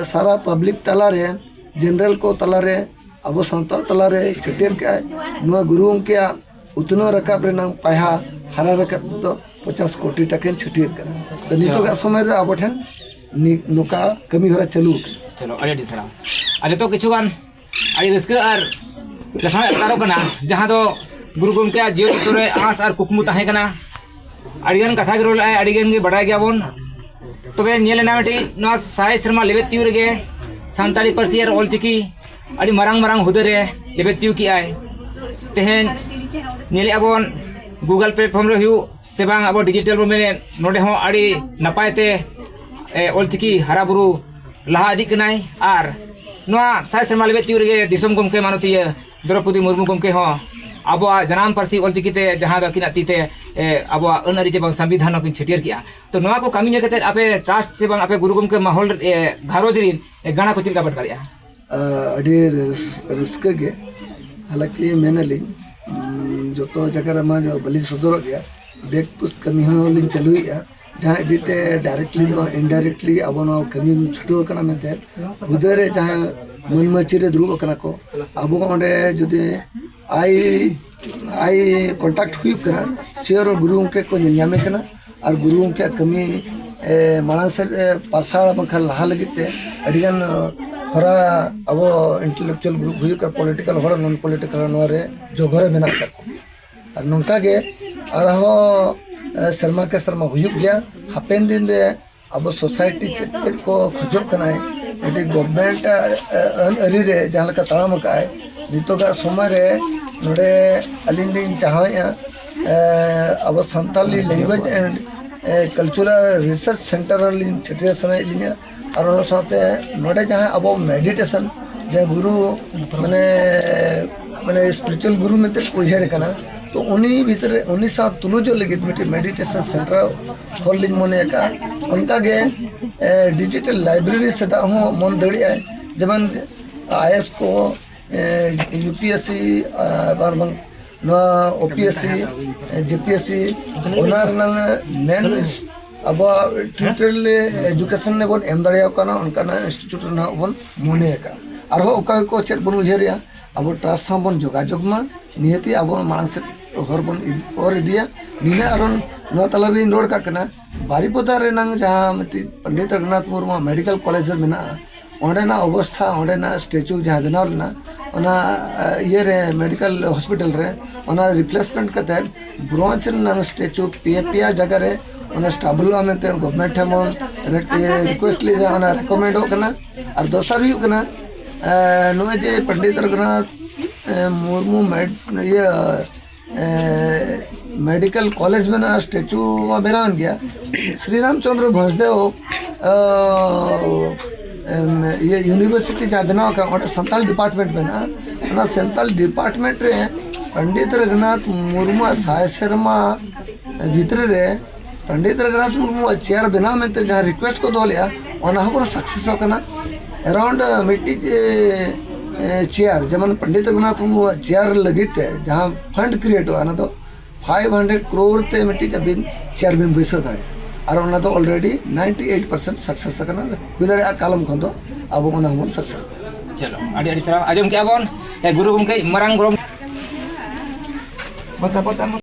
ᱥᱟᱨᱟ ᱯᱟᱵᱽᱞᱤᱠ ᱛᱟᱞᱟᱨᱮ, ᱡᱮᱱᱟᱨᱮᱞ ᱠᱚ ᱛᱟᱞᱟᱨᱮ, ᱟᱵᱚ ᱥᱟᱱᱛᱟᱲ ᱛᱟᱞᱟᱨᱮ ᱪᱷᱟᱹᱴᱭᱟᱹᱨ ᱠᱮᱜᱼᱟᱭ᱾ ᱱᱚᱣᱟ ᱜᱩᱨᱩ ᱜᱚᱢᱠᱮᱭᱟᱜ ᱩᱛᱱᱟᱹᱣ ᱨᱟᱠᱟᱵ ᱨᱮᱱᱟᱜ ᱯᱟᱭᱦᱟ ᱦᱟᱨᱟ ᱨᱟᱠᱟᱵ ᱫᱚ ᱯᱚᱪᱟᱥ ᱠᱳᱴᱤ ᱴᱟᱠᱟᱧ ᱪᱷᱟᱹᱴᱭᱟᱹᱨ ᱠᱟᱱᱟ᱾ ᱛᱚ ᱱᱤᱛᱚᱜᱟᱜ ᱥᱚᱢᱚᱭ ᱨᱮ ᱟᱵᱚ ᱴᱷᱮᱱ ᱱᱤ- ᱱᱚᱝᱠᱟ ᱠᱟᱹᱢᱤ ᱦᱚᱨᱟ ᱪᱟᱹᱞᱩ ᱟᱠᱟᱱᱟ᱾ ᱪᱚᱞᱚ, ᱟᱹᱰᱤ ᱟᱹᱰᱤ ᱥᱟᱨᱦᱟᱣ᱾ ᱟᱨ ᱱᱤᱛᱚᱜ ᱠᱤᱪᱷᱩ ᱜᱟᱱ ᱟᱹᱰᱤ ᱨᱟᱹᱥᱠᱟᱹ ᱟᱨ ᱞᱟᱥᱟᱲᱦᱮᱫ ᱟᱴᱠᱟᱨᱚᱜ ᱠᱟᱱᱟ, ᱡᱟᱦᱟᱸ ᱫᱚ ᱜᱩᱨᱩ ᱜᱚᱢᱠᱮᱭᱟᱜ ᱡᱤᱭᱚᱱ ᱚᱠᱛᱚ ᱨᱮ ᱟᱸᱥ ᱟᱨ ᱠᱩᱠᱢᱩ ᱛᱟᱦᱮᱸ ᱠᱟᱱᱟ᱾ ᱟᱹᱰᱤᱜᱟᱱ ᱠᱟᱛᱷᱟ ᱜᱮ ᱨᱚᱲ ᱞᱮᱫᱼᱟᱭ, ᱟᱹᱰᱤᱜᱟᱱ ᱜᱮ ᱵᱟᱰᱟᱭ ᱜᱮᱭᱟᱵᱚᱱ᱾ ᱛᱚᱵᱮ ᱧᱮᱞ ᱮᱱᱟ ᱢᱤᱫᱴᱤᱡ, ᱱᱚᱣᱟ ᱥᱟᱭ ᱥᱮᱨᱢᱟ ᱞᱮᱵᱮᱫ ᱛᱤᱭᱳᱜ ᱨᱮᱜᱮ ᱥᱟᱱᱛᱟᱲᱤ ᱯᱟᱹᱨᱥᱤ ᱟᱨ ᱚᱞᱪᱤᱠᱤ ᱟᱹᱰᱤ ᱢᱟᱨᱟᱝ ᱢᱟᱨᱟᱝ ᱦᱩᱫᱟᱹ ᱨᱮ ᱞᱮᱵᱮᱫ ᱛᱤᱭᱳᱜ ᱠᱮᱜᱼᱟᱭ᱾ ᱛᱮᱦᱮᱧ ᱧᱮᱞᱮᱫᱼᱟ ᱵᱚᱱ Google platform ᱨᱮ ᱦᱩᱭᱩᱜ ᱥᱮ ᱵᱟᱝ, ᱟᱵᱚ ᱰᱤᱡᱤᱴᱟᱞ ᱵᱚᱱ ᱢᱮᱱᱮᱫ, ᱱᱚᱰᱮ ᱦᱚᱸ ᱟᱹᱰᱤ ᱱᱟᱯᱟᱭ ᱛᱮ ᱮ, ᱚᱞᱪᱤᱠᱤ ᱦᱟᱨᱟ ᱵᱩᱨᱩ ᱞᱟᱦᱟ ᱤᱫᱤᱜ ᱠᱟᱱᱟᱭ᱾ ᱟᱨ ᱱᱚᱣᱟ ᱥᱟᱭ ᱥᱮᱨᱢᱟ ᱞᱮᱵᱮᱫ ᱛᱤᱭᱩᱜ ᱨᱮᱜᱮ ᱫᱤᱥᱚᱢ ᱜᱚᱢᱠᱮ ᱢᱟᱱᱚᱛᱤᱭᱟᱹ ᱫᱨᱚᱯᱚᱫᱤ ᱢᱩᱨᱢᱩ ᱜᱚᱢᱠᱮ ᱦᱚᱸ ᱟᱵᱚᱣᱟᱜ ᱡᱟᱱᱟᱢ ᱯᱟᱹᱨᱥᱤ ᱚᱞᱪᱤᱠᱤ ᱛᱮ ᱡᱟᱦᱟᱸ ᱫᱚ ᱟᱹᱠᱤᱱᱟᱜ ᱛᱤ ᱛᱮ, ᱮ, ᱟᱵᱚᱣᱟᱜ ᱟᱹᱱ ᱟᱹᱨᱤ ᱪᱮ ᱵᱟᱝ ᱥᱚᱝᱵᱤᱫᱷᱟᱱ ᱦᱚᱸᱠᱤᱱ ᱪᱷᱟᱹᱴᱭᱟᱹᱨ ᱠᱮᱜᱼᱟ᱾ ᱛᱚ ᱱᱚᱣᱟ ᱠᱚ ᱠᱟᱹᱢᱤ ᱧᱮᱞ ᱠᱟᱛᱮ ᱟᱯᱮ ᱴᱨᱟᱥᱴ ᱪᱮ ᱵᱟᱝ ᱟᱯᱮ ᱜᱩᱨᱩ ᱜᱚᱢᱠᱮ ᱢᱚᱦᱚᱞ, ᱮ, ᱜᱷᱟᱨᱚᱸᱡᱽ ᱨᱤᱱ, ᱮ, ᱜᱟᱬᱟ ᱠᱚ ᱪᱮᱫ ᱞᱮᱠᱟ ᱯᱮ ᱟᱴᱠᱟᱨᱮᱜᱼᱟ? ᱟ, ᱟᱹᱰᱤ ᱨᱟᱹᱥ-, ᱨᱟᱹᱥᱠᱟᱹ ᱜᱮ᱾ ᱦᱟᱞᱟᱸᱠᱤ ᱢᱮᱱᱟᱞᱤᱧ, ᱩᱸ, ᱡᱚᱛᱚ ᱡᱟᱭᱜᱟ ᱨᱮᱢᱟ ᱡᱚ-, ᱵᱟᱹᱞᱤᱧ ᱥᱚᱫᱚᱨᱚᱜ ᱜᱮᱭᱟ, ᱵᱮᱠ ᱯᱩᱥ ᱠᱟᱹᱢᱤ ᱦᱚᱸ ᱞᱤᱧ ᱪᱟᱹᱞᱩᱭᱮᱫᱼᱟ, ᱡᱟᱦᱟᱸ ᱤᱫᱤ ᱛᱮ ᱰᱟᱭᱨᱮᱠᱴᱞᱤ ᱵᱟᱝ ᱤᱱᱰᱟᱭᱨᱮᱠᱴᱞᱤ ᱟᱵᱚ ᱱᱚᱣᱟ ᱠᱟᱹᱢᱤ ᱵᱚᱱ ᱪᱷᱩᱴᱟᱹᱣ ᱟᱠᱟᱱᱟ ᱢᱮᱱᱛᱮ᱾ ᱦᱩᱫᱟᱹ ᱨᱮ ᱡᱟᱦᱟᱸ ᱢᱟᱹᱱ ᱢᱟᱹᱪᱤ ᱨᱮ ᱫᱩᱲᱩᱵ ᱟᱠᱟᱱᱟ ᱠᱚ, ᱟᱵᱚ ᱚᱸᱰᱮ ᱡᱩᱫᱤ ᱟᱭ, ᱟᱭ ᱠᱚᱱᱴᱟᱠᱴ ᱦᱩᱭᱩᱜ ᱠᱟᱱᱟ, ᱥᱤᱭᱳᱨ ᱜᱩᱨᱩ ᱜᱚᱢᱠᱮ ᱠᱚ ᱧᱮᱞ ᱧᱟᱢᱮ ᱠᱟᱱᱟ᱾ ᱟᱨ ᱜᱩᱨᱩ ᱜᱚᱢᱠᱮᱭᱟᱜ ᱠᱟᱹᱢᱤ, ᱮ, ᱢᱟᱲᱟᱝ ᱥᱮᱫ, ᱮ, ᱯᱟᱨᱥᱟᱞ ᱵᱟᱝᱠᱷᱟᱱ ᱞᱟᱦᱟ ᱞᱟᱹᱜᱤᱫ ᱛᱮ ᱟᱹᱰᱤᱜᱟᱱ, ᱮ, ᱦᱚᱨᱟ ᱟᱵᱚ ᱤᱱᱴᱮᱞᱮᱠᱪᱩᱣᱟᱞ ᱜᱨᱩᱯ ᱦᱩᱭᱩᱜ ᱠᱟᱱ, ᱯᱚᱞᱤᱴᱤᱠᱟᱞ ᱦᱚᱲ, ᱱᱚᱱ ᱯᱚᱞᱤᱴᱤᱠᱟᱞ ᱦᱚᱲ, ᱱᱚᱣᱟ ᱨᱮ ᱡᱚᱜᱚ ᱨᱮ ᱢᱮᱱᱟᱜ ᱟᱠᱟᱫ ᱠᱚᱜᱮᱭᱟ᱾ ᱟᱨ ᱱᱚᱝᱠᱟ ᱜᱮ ᱟᱨᱦᱚᱸ, ᱮ, ᱥᱮᱨᱢᱟ ᱠᱮ ᱥᱮᱨᱢᱟ ᱦᱩᱭᱩᱜ ᱜᱮᱭᱟ᱾ ᱦᱟᱯᱮᱱ ᱫᱤᱱ ᱨᱮ ᱟᱵᱚ ᱥᱳᱥᱟᱭᱴᱤ ᱪᱮᱫ ᱪᱮᱫ ᱠᱚ ᱠᱷᱚᱡᱚᱜ ᱠᱟᱱᱟᱭ, ᱢᱤᱫᱴᱤᱡ ᱜᱚᱵᱷᱢᱮᱱᱴ ᱟᱜ, ᱮ, ᱟᱹᱱ ᱟᱹᱨᱤ ᱨᱮ ᱡᱟᱦᱟᱸ ᱞᱮᱠᱟ ᱛᱟᱲᱟᱢ ᱟᱠᱟᱫ ᱟᱭ, ᱱᱤᱛᱚᱜᱟᱜ ᱥᱚᱢᱚᱭ ᱨᱮ ᱱᱚᱰᱮ ᱟᱹᱞᱤᱧ ᱞᱤᱧ ᱪᱟᱦᱟᱣᱮᱫᱼᱟ, ᱮ, ᱟᱵᱚ Santali language and, A, cultural research center ᱨᱮᱞᱤᱧ ᱪᱷᱟᱹᱴᱭᱟᱹᱨ ᱥᱟᱱᱟᱭᱮᱫ ᱞᱤᱧᱟ᱾ ᱟᱨ ᱚᱱᱟ ᱥᱟᱶᱛᱮ ᱱᱚᱰᱮ ᱡᱟᱦᱟᱸ ᱟᱵᱚ ᱢᱮᱰᱤᱴᱮᱥᱚᱱ, ᱡᱟᱦᱟᱸ ᱜᱩᱨᱩ, ᱢᱟᱱᱮ, ᱢᱟᱱᱮ spiritual ᱜᱩᱨᱩ ᱢᱮᱱᱛᱮ ᱠᱚ ᱩᱭᱦᱟᱹᱨᱮ ᱠᱟᱱᱟ, ᱛᱚ ᱩᱱᱤ ᱵᱷᱤᱛᱨᱤ ᱨᱮ, ᱩᱱᱤ ᱥᱟᱶ ᱛᱩᱞᱩᱡᱚᱜ ᱞᱟᱹᱜᱤᱫ ᱢᱤᱫᱴᱤᱡ ᱢᱮᱰᱤᱴᱮᱥᱚᱱ ᱥᱮᱱᱴᱟᱨ ᱠᱷᱚᱱ ᱞᱤᱧ ᱢᱚᱱᱮ ᱟᱠᱟᱫᱼᱟ᱾ ᱚᱱᱠᱟᱜᱮ, ᱮ, ᱰᱤᱡᱤᱴᱟᱞ ᱞᱟᱭᱵᱨᱮᱨᱤ ᱥᱮᱫᱟᱜ ᱦᱚᱸ ᱢᱚᱱ ᱫᱟᱲᱮᱭᱟᱜᱼᱟᱭ, ᱡᱮᱢᱚᱱ ᱟᱭᱮᱥ ᱠᱚ, ᱮ, ᱤᱭᱩ ᱯᱤ ᱮᱥ ᱥᱤ, ᱟᱨ ᱵᱟᱝ ᱱᱚᱣᱟ ᱳ ᱯᱤ ᱮᱥ ᱥᱤ, ᱡᱮ ᱯᱤ ᱮᱥ ᱥᱤ, ᱚᱱᱟ ᱨᱮᱱᱟᱝ ᱢᱮᱱ ᱟᱵᱚᱣᱟᱜ ᱴᱨᱤᱴᱳᱨᱤᱭᱟᱞ ᱮᱡᱩᱠᱮᱥᱚᱱ ᱵᱚᱱ ᱮᱢ ᱫᱟᱲᱮᱭᱟᱠᱚ ᱠᱟᱱᱟ, ᱚᱱᱠᱟᱱᱟᱜ ᱤᱱᱥᱴᱤᱴᱭᱩᱴ ᱨᱮᱱᱟᱜ ᱵᱚᱱ ᱢᱚᱱᱮ ᱟᱠᱟᱫᱼᱟ᱾ ᱟᱨᱦᱚᱸ ᱚᱠᱟ ᱠᱚ ᱪᱮᱫ ᱵᱚᱱ ᱩᱭᱦᱟᱹᱨᱮᱜᱼᱟ, ᱟᱵᱚ ᱴᱨᱟᱥᱴ ᱥᱟᱶ ᱵᱚᱱ ᱡᱳᱜᱟᱡᱳᱜᱽ ᱢᱟ, ᱱᱤᱦᱟᱹᱛᱤ ᱟᱵᱚ ᱢᱟᱲᱟᱝ ᱥᱮᱫ ᱦᱚᱨ ᱵᱚᱱ ᱤᱫ-, ᱚᱨ ᱤᱫᱤᱭᱟ᱾ ᱱᱤᱱᱟᱹᱜ ᱟᱨᱚ ᱱᱚᱣᱟ ᱛᱟᱞᱟ ᱨᱮᱧ ᱨᱚᱲ ᱠᱟᱜ ᱠᱟᱱᱟ, ᱵᱟᱨᱤᱯᱚᱫᱟ ᱨᱮᱱᱟᱝ ᱡᱟᱦᱟᱸ ᱢᱤᱫᱴᱤᱡ ᱯᱚᱱᱰᱤᱛ ᱨᱚᱜᱷᱩᱱᱟᱛᱷ ᱢᱩᱨᱢᱩ ᱢᱮᱰᱤᱠᱮᱞ ᱠᱚᱞᱮᱡᱽ ᱨᱮ ᱢᱮᱱᱟᱜᱼᱟ, ᱚᱸᱰᱮᱱᱟᱜ ᱚᱵᱚᱥᱛᱷᱟ, ᱚᱸᱰᱮᱱᱟᱜ ᱥᱴᱮᱪᱩ ᱡᱟᱦᱟᱸ ᱵᱮᱱᱟᱣ ᱞᱮᱱᱟ, ᱚᱱᱟ, ᱟ, ᱤᱭᱟᱹᱨᱮ, ᱢᱮᱰᱤᱠᱮᱞ ᱦᱚᱥᱯᱤᱴᱟᱞ ᱨᱮ, ᱚᱱᱟ ᱨᱤᱯᱞᱮᱥᱢᱮᱱᱴ ᱠᱟᱛᱮᱫ ᱵᱨᱚᱧᱡᱽ ᱨᱮᱱᱟᱜ ᱥᱴᱮᱪᱩ ᱯᱮᱭᱟ, ᱯᱮᱭᱟ ᱡᱟᱭᱜᱟ ᱨᱮ ᱚᱱᱟ ᱮᱥᱴᱟᱵᱞᱤᱥᱚᱜᱼᱟ ᱢᱮᱱᱛᱮ ᱜᱚᱵᱷᱢᱮᱱᱴ ᱴᱷᱮᱱ ᱵᱚᱱ ᱨᱮ-, ᱤᱭᱟᱹ, ᱨᱤᱠᱩᱭᱮᱥᱴ ᱞᱮᱫᱟ, ᱚᱱᱟ ᱨᱮᱠᱚᱢᱮᱱᱰᱚᱜ ᱠᱟᱱᱟ᱾ ᱟᱨ ᱫᱚᱥᱟᱨ ᱦᱩᱭᱩᱜ ᱠᱟᱱᱟ, ᱮ, ᱱᱚᱜᱼᱚᱭ ᱡᱮ ᱯᱚᱱᱰᱤᱛ ᱨᱚᱜᱷᱩᱱᱟᱛᱷ, ᱮ, ᱢᱩᱨᱢᱩ ᱢᱮᱰ-, ᱤᱭᱟᱹ, ᱮ, ᱢᱮᱰᱤᱠᱮᱞ ᱠᱚᱞᱮᱡᱽ ᱢᱮᱱᱟᱜᱼᱟ, ᱥᱴᱮᱪᱩ ᱢᱟ ᱵᱮᱱᱟᱣᱮᱱ ᱜᱮᱭᱟ᱾ ᱥᱨᱤ ᱨᱟᱢᱪᱚᱸᱫᱽᱨᱚ ᱵᱷᱚᱸᱥᱫᱮᱣ, ᱟ, ᱮᱢ, ᱤᱭᱟᱹ, ᱤᱭᱩᱱᱤᱵᱷᱟᱨᱥᱤᱴᱤ ᱡᱟᱦᱟᱸ ᱵᱮᱱᱟᱣ ᱟᱠᱟᱱᱟ, ᱚᱸᱰᱮ ᱥᱟᱱᱛᱟᱲ ᱰᱤᱯᱟᱨᱴᱢᱮᱱᱴ ᱢᱮᱱᱟᱜᱼᱟ᱾ ᱚᱱᱟ ᱥᱟᱱᱛᱟᱲ ᱰᱤᱯᱟᱨᱴᱢᱮᱱᱴ ᱨᱮ ᱯᱚᱱᱰᱤᱛ ᱨᱚᱜᱷᱩᱱᱟᱛᱷ ᱢᱩᱨᱢᱩᱣᱟᱜ ᱥᱟᱭ ᱥᱮᱨᱢᱟ ᱵᱷᱤᱛᱨᱤ ᱨᱮ ᱯᱚᱱᱰᱤᱛ ᱨᱚᱜᱷᱩᱱᱟᱛᱷ ᱢᱩᱨᱢᱩᱣᱟᱜ ᱪᱮᱭᱟᱨ ᱵᱮᱱᱟᱣ ᱢᱮᱱᱛᱮ ᱡᱟᱦᱟᱸ ᱨᱤᱠᱩᱭᱮᱥᱴ ᱠᱚ ᱫᱚᱦᱚ ᱞᱮᱫᱼᱟ, ᱚᱱᱟ ᱦᱚᱸ ᱯᱩᱨᱟᱹ ᱥᱟᱠᱥᱮᱥᱚᱜ ᱠᱟᱱᱟ᱾ ᱮᱨᱟᱣᱩᱱᱰ ᱢᱤᱫᱴᱤᱡ ᱮ, ᱮ, ᱪᱮᱭᱟᱨ, ᱡᱮᱢᱚᱱ ᱯᱚᱱᱰᱤᱛ ᱨᱚᱜᱷᱩᱱᱟᱛᱷ ᱢᱩᱨᱢᱩᱣᱟᱜ ᱪᱮᱭᱟᱨ ᱞᱟᱹᱜᱤᱫ ᱛᱮ ᱡᱟᱦᱟᱸ ᱯᱷᱟᱱᱰ ᱠᱨᱤᱭᱮᱴᱚᱜᱼᱟ, ᱚᱱᱟ ᱫᱚ ᱯᱷᱟᱭᱤᱵᱷ ᱦᱟᱱᱰᱨᱮᱰ ᱠᱨᱳᱨ ᱛᱮ ᱢᱤᱫᱴᱤᱡ ᱟᱹᱵᱤᱱ ᱪᱮᱭᱟᱨ ᱵᱤᱱ ᱵᱟᱹᱭᱥᱟᱹᱣ ᱫᱟᱲᱮᱭᱟᱜᱼᱟ᱾ ᱟᱨ ᱚᱱᱟ ᱫᱚ already ninety eight percent success ᱟᱠᱟᱱᱟ᱾ ᱦᱩᱭ ᱫᱟᱲᱮᱭᱟᱜᱼᱟ ᱠᱟᱞᱚᱢ ᱠᱷᱚᱱ ᱫᱚ ᱟᱵᱚ ᱚᱱᱟ ᱦᱚᱸᱵᱚᱱ ᱥᱟᱠᱥᱮᱥ᱾ ᱪᱚᱞᱚ, ᱟᱹᱰᱤ ᱟᱹᱰᱤ ᱥᱟᱨᱦᱟᱣ᱾ ᱟᱸᱡᱚᱢ ᱠᱮᱜᱼᱟ ᱵᱚᱱ, ᱮ, ᱜᱩᱨᱩ ᱜᱚᱢᱠᱮ ᱢᱟᱨᱟᱝ ᱜᱚᱲᱚᱢ᱾ ᱵᱟᱛᱟ, ᱵᱟᱛᱟ, ᱵᱟᱛᱟ᱾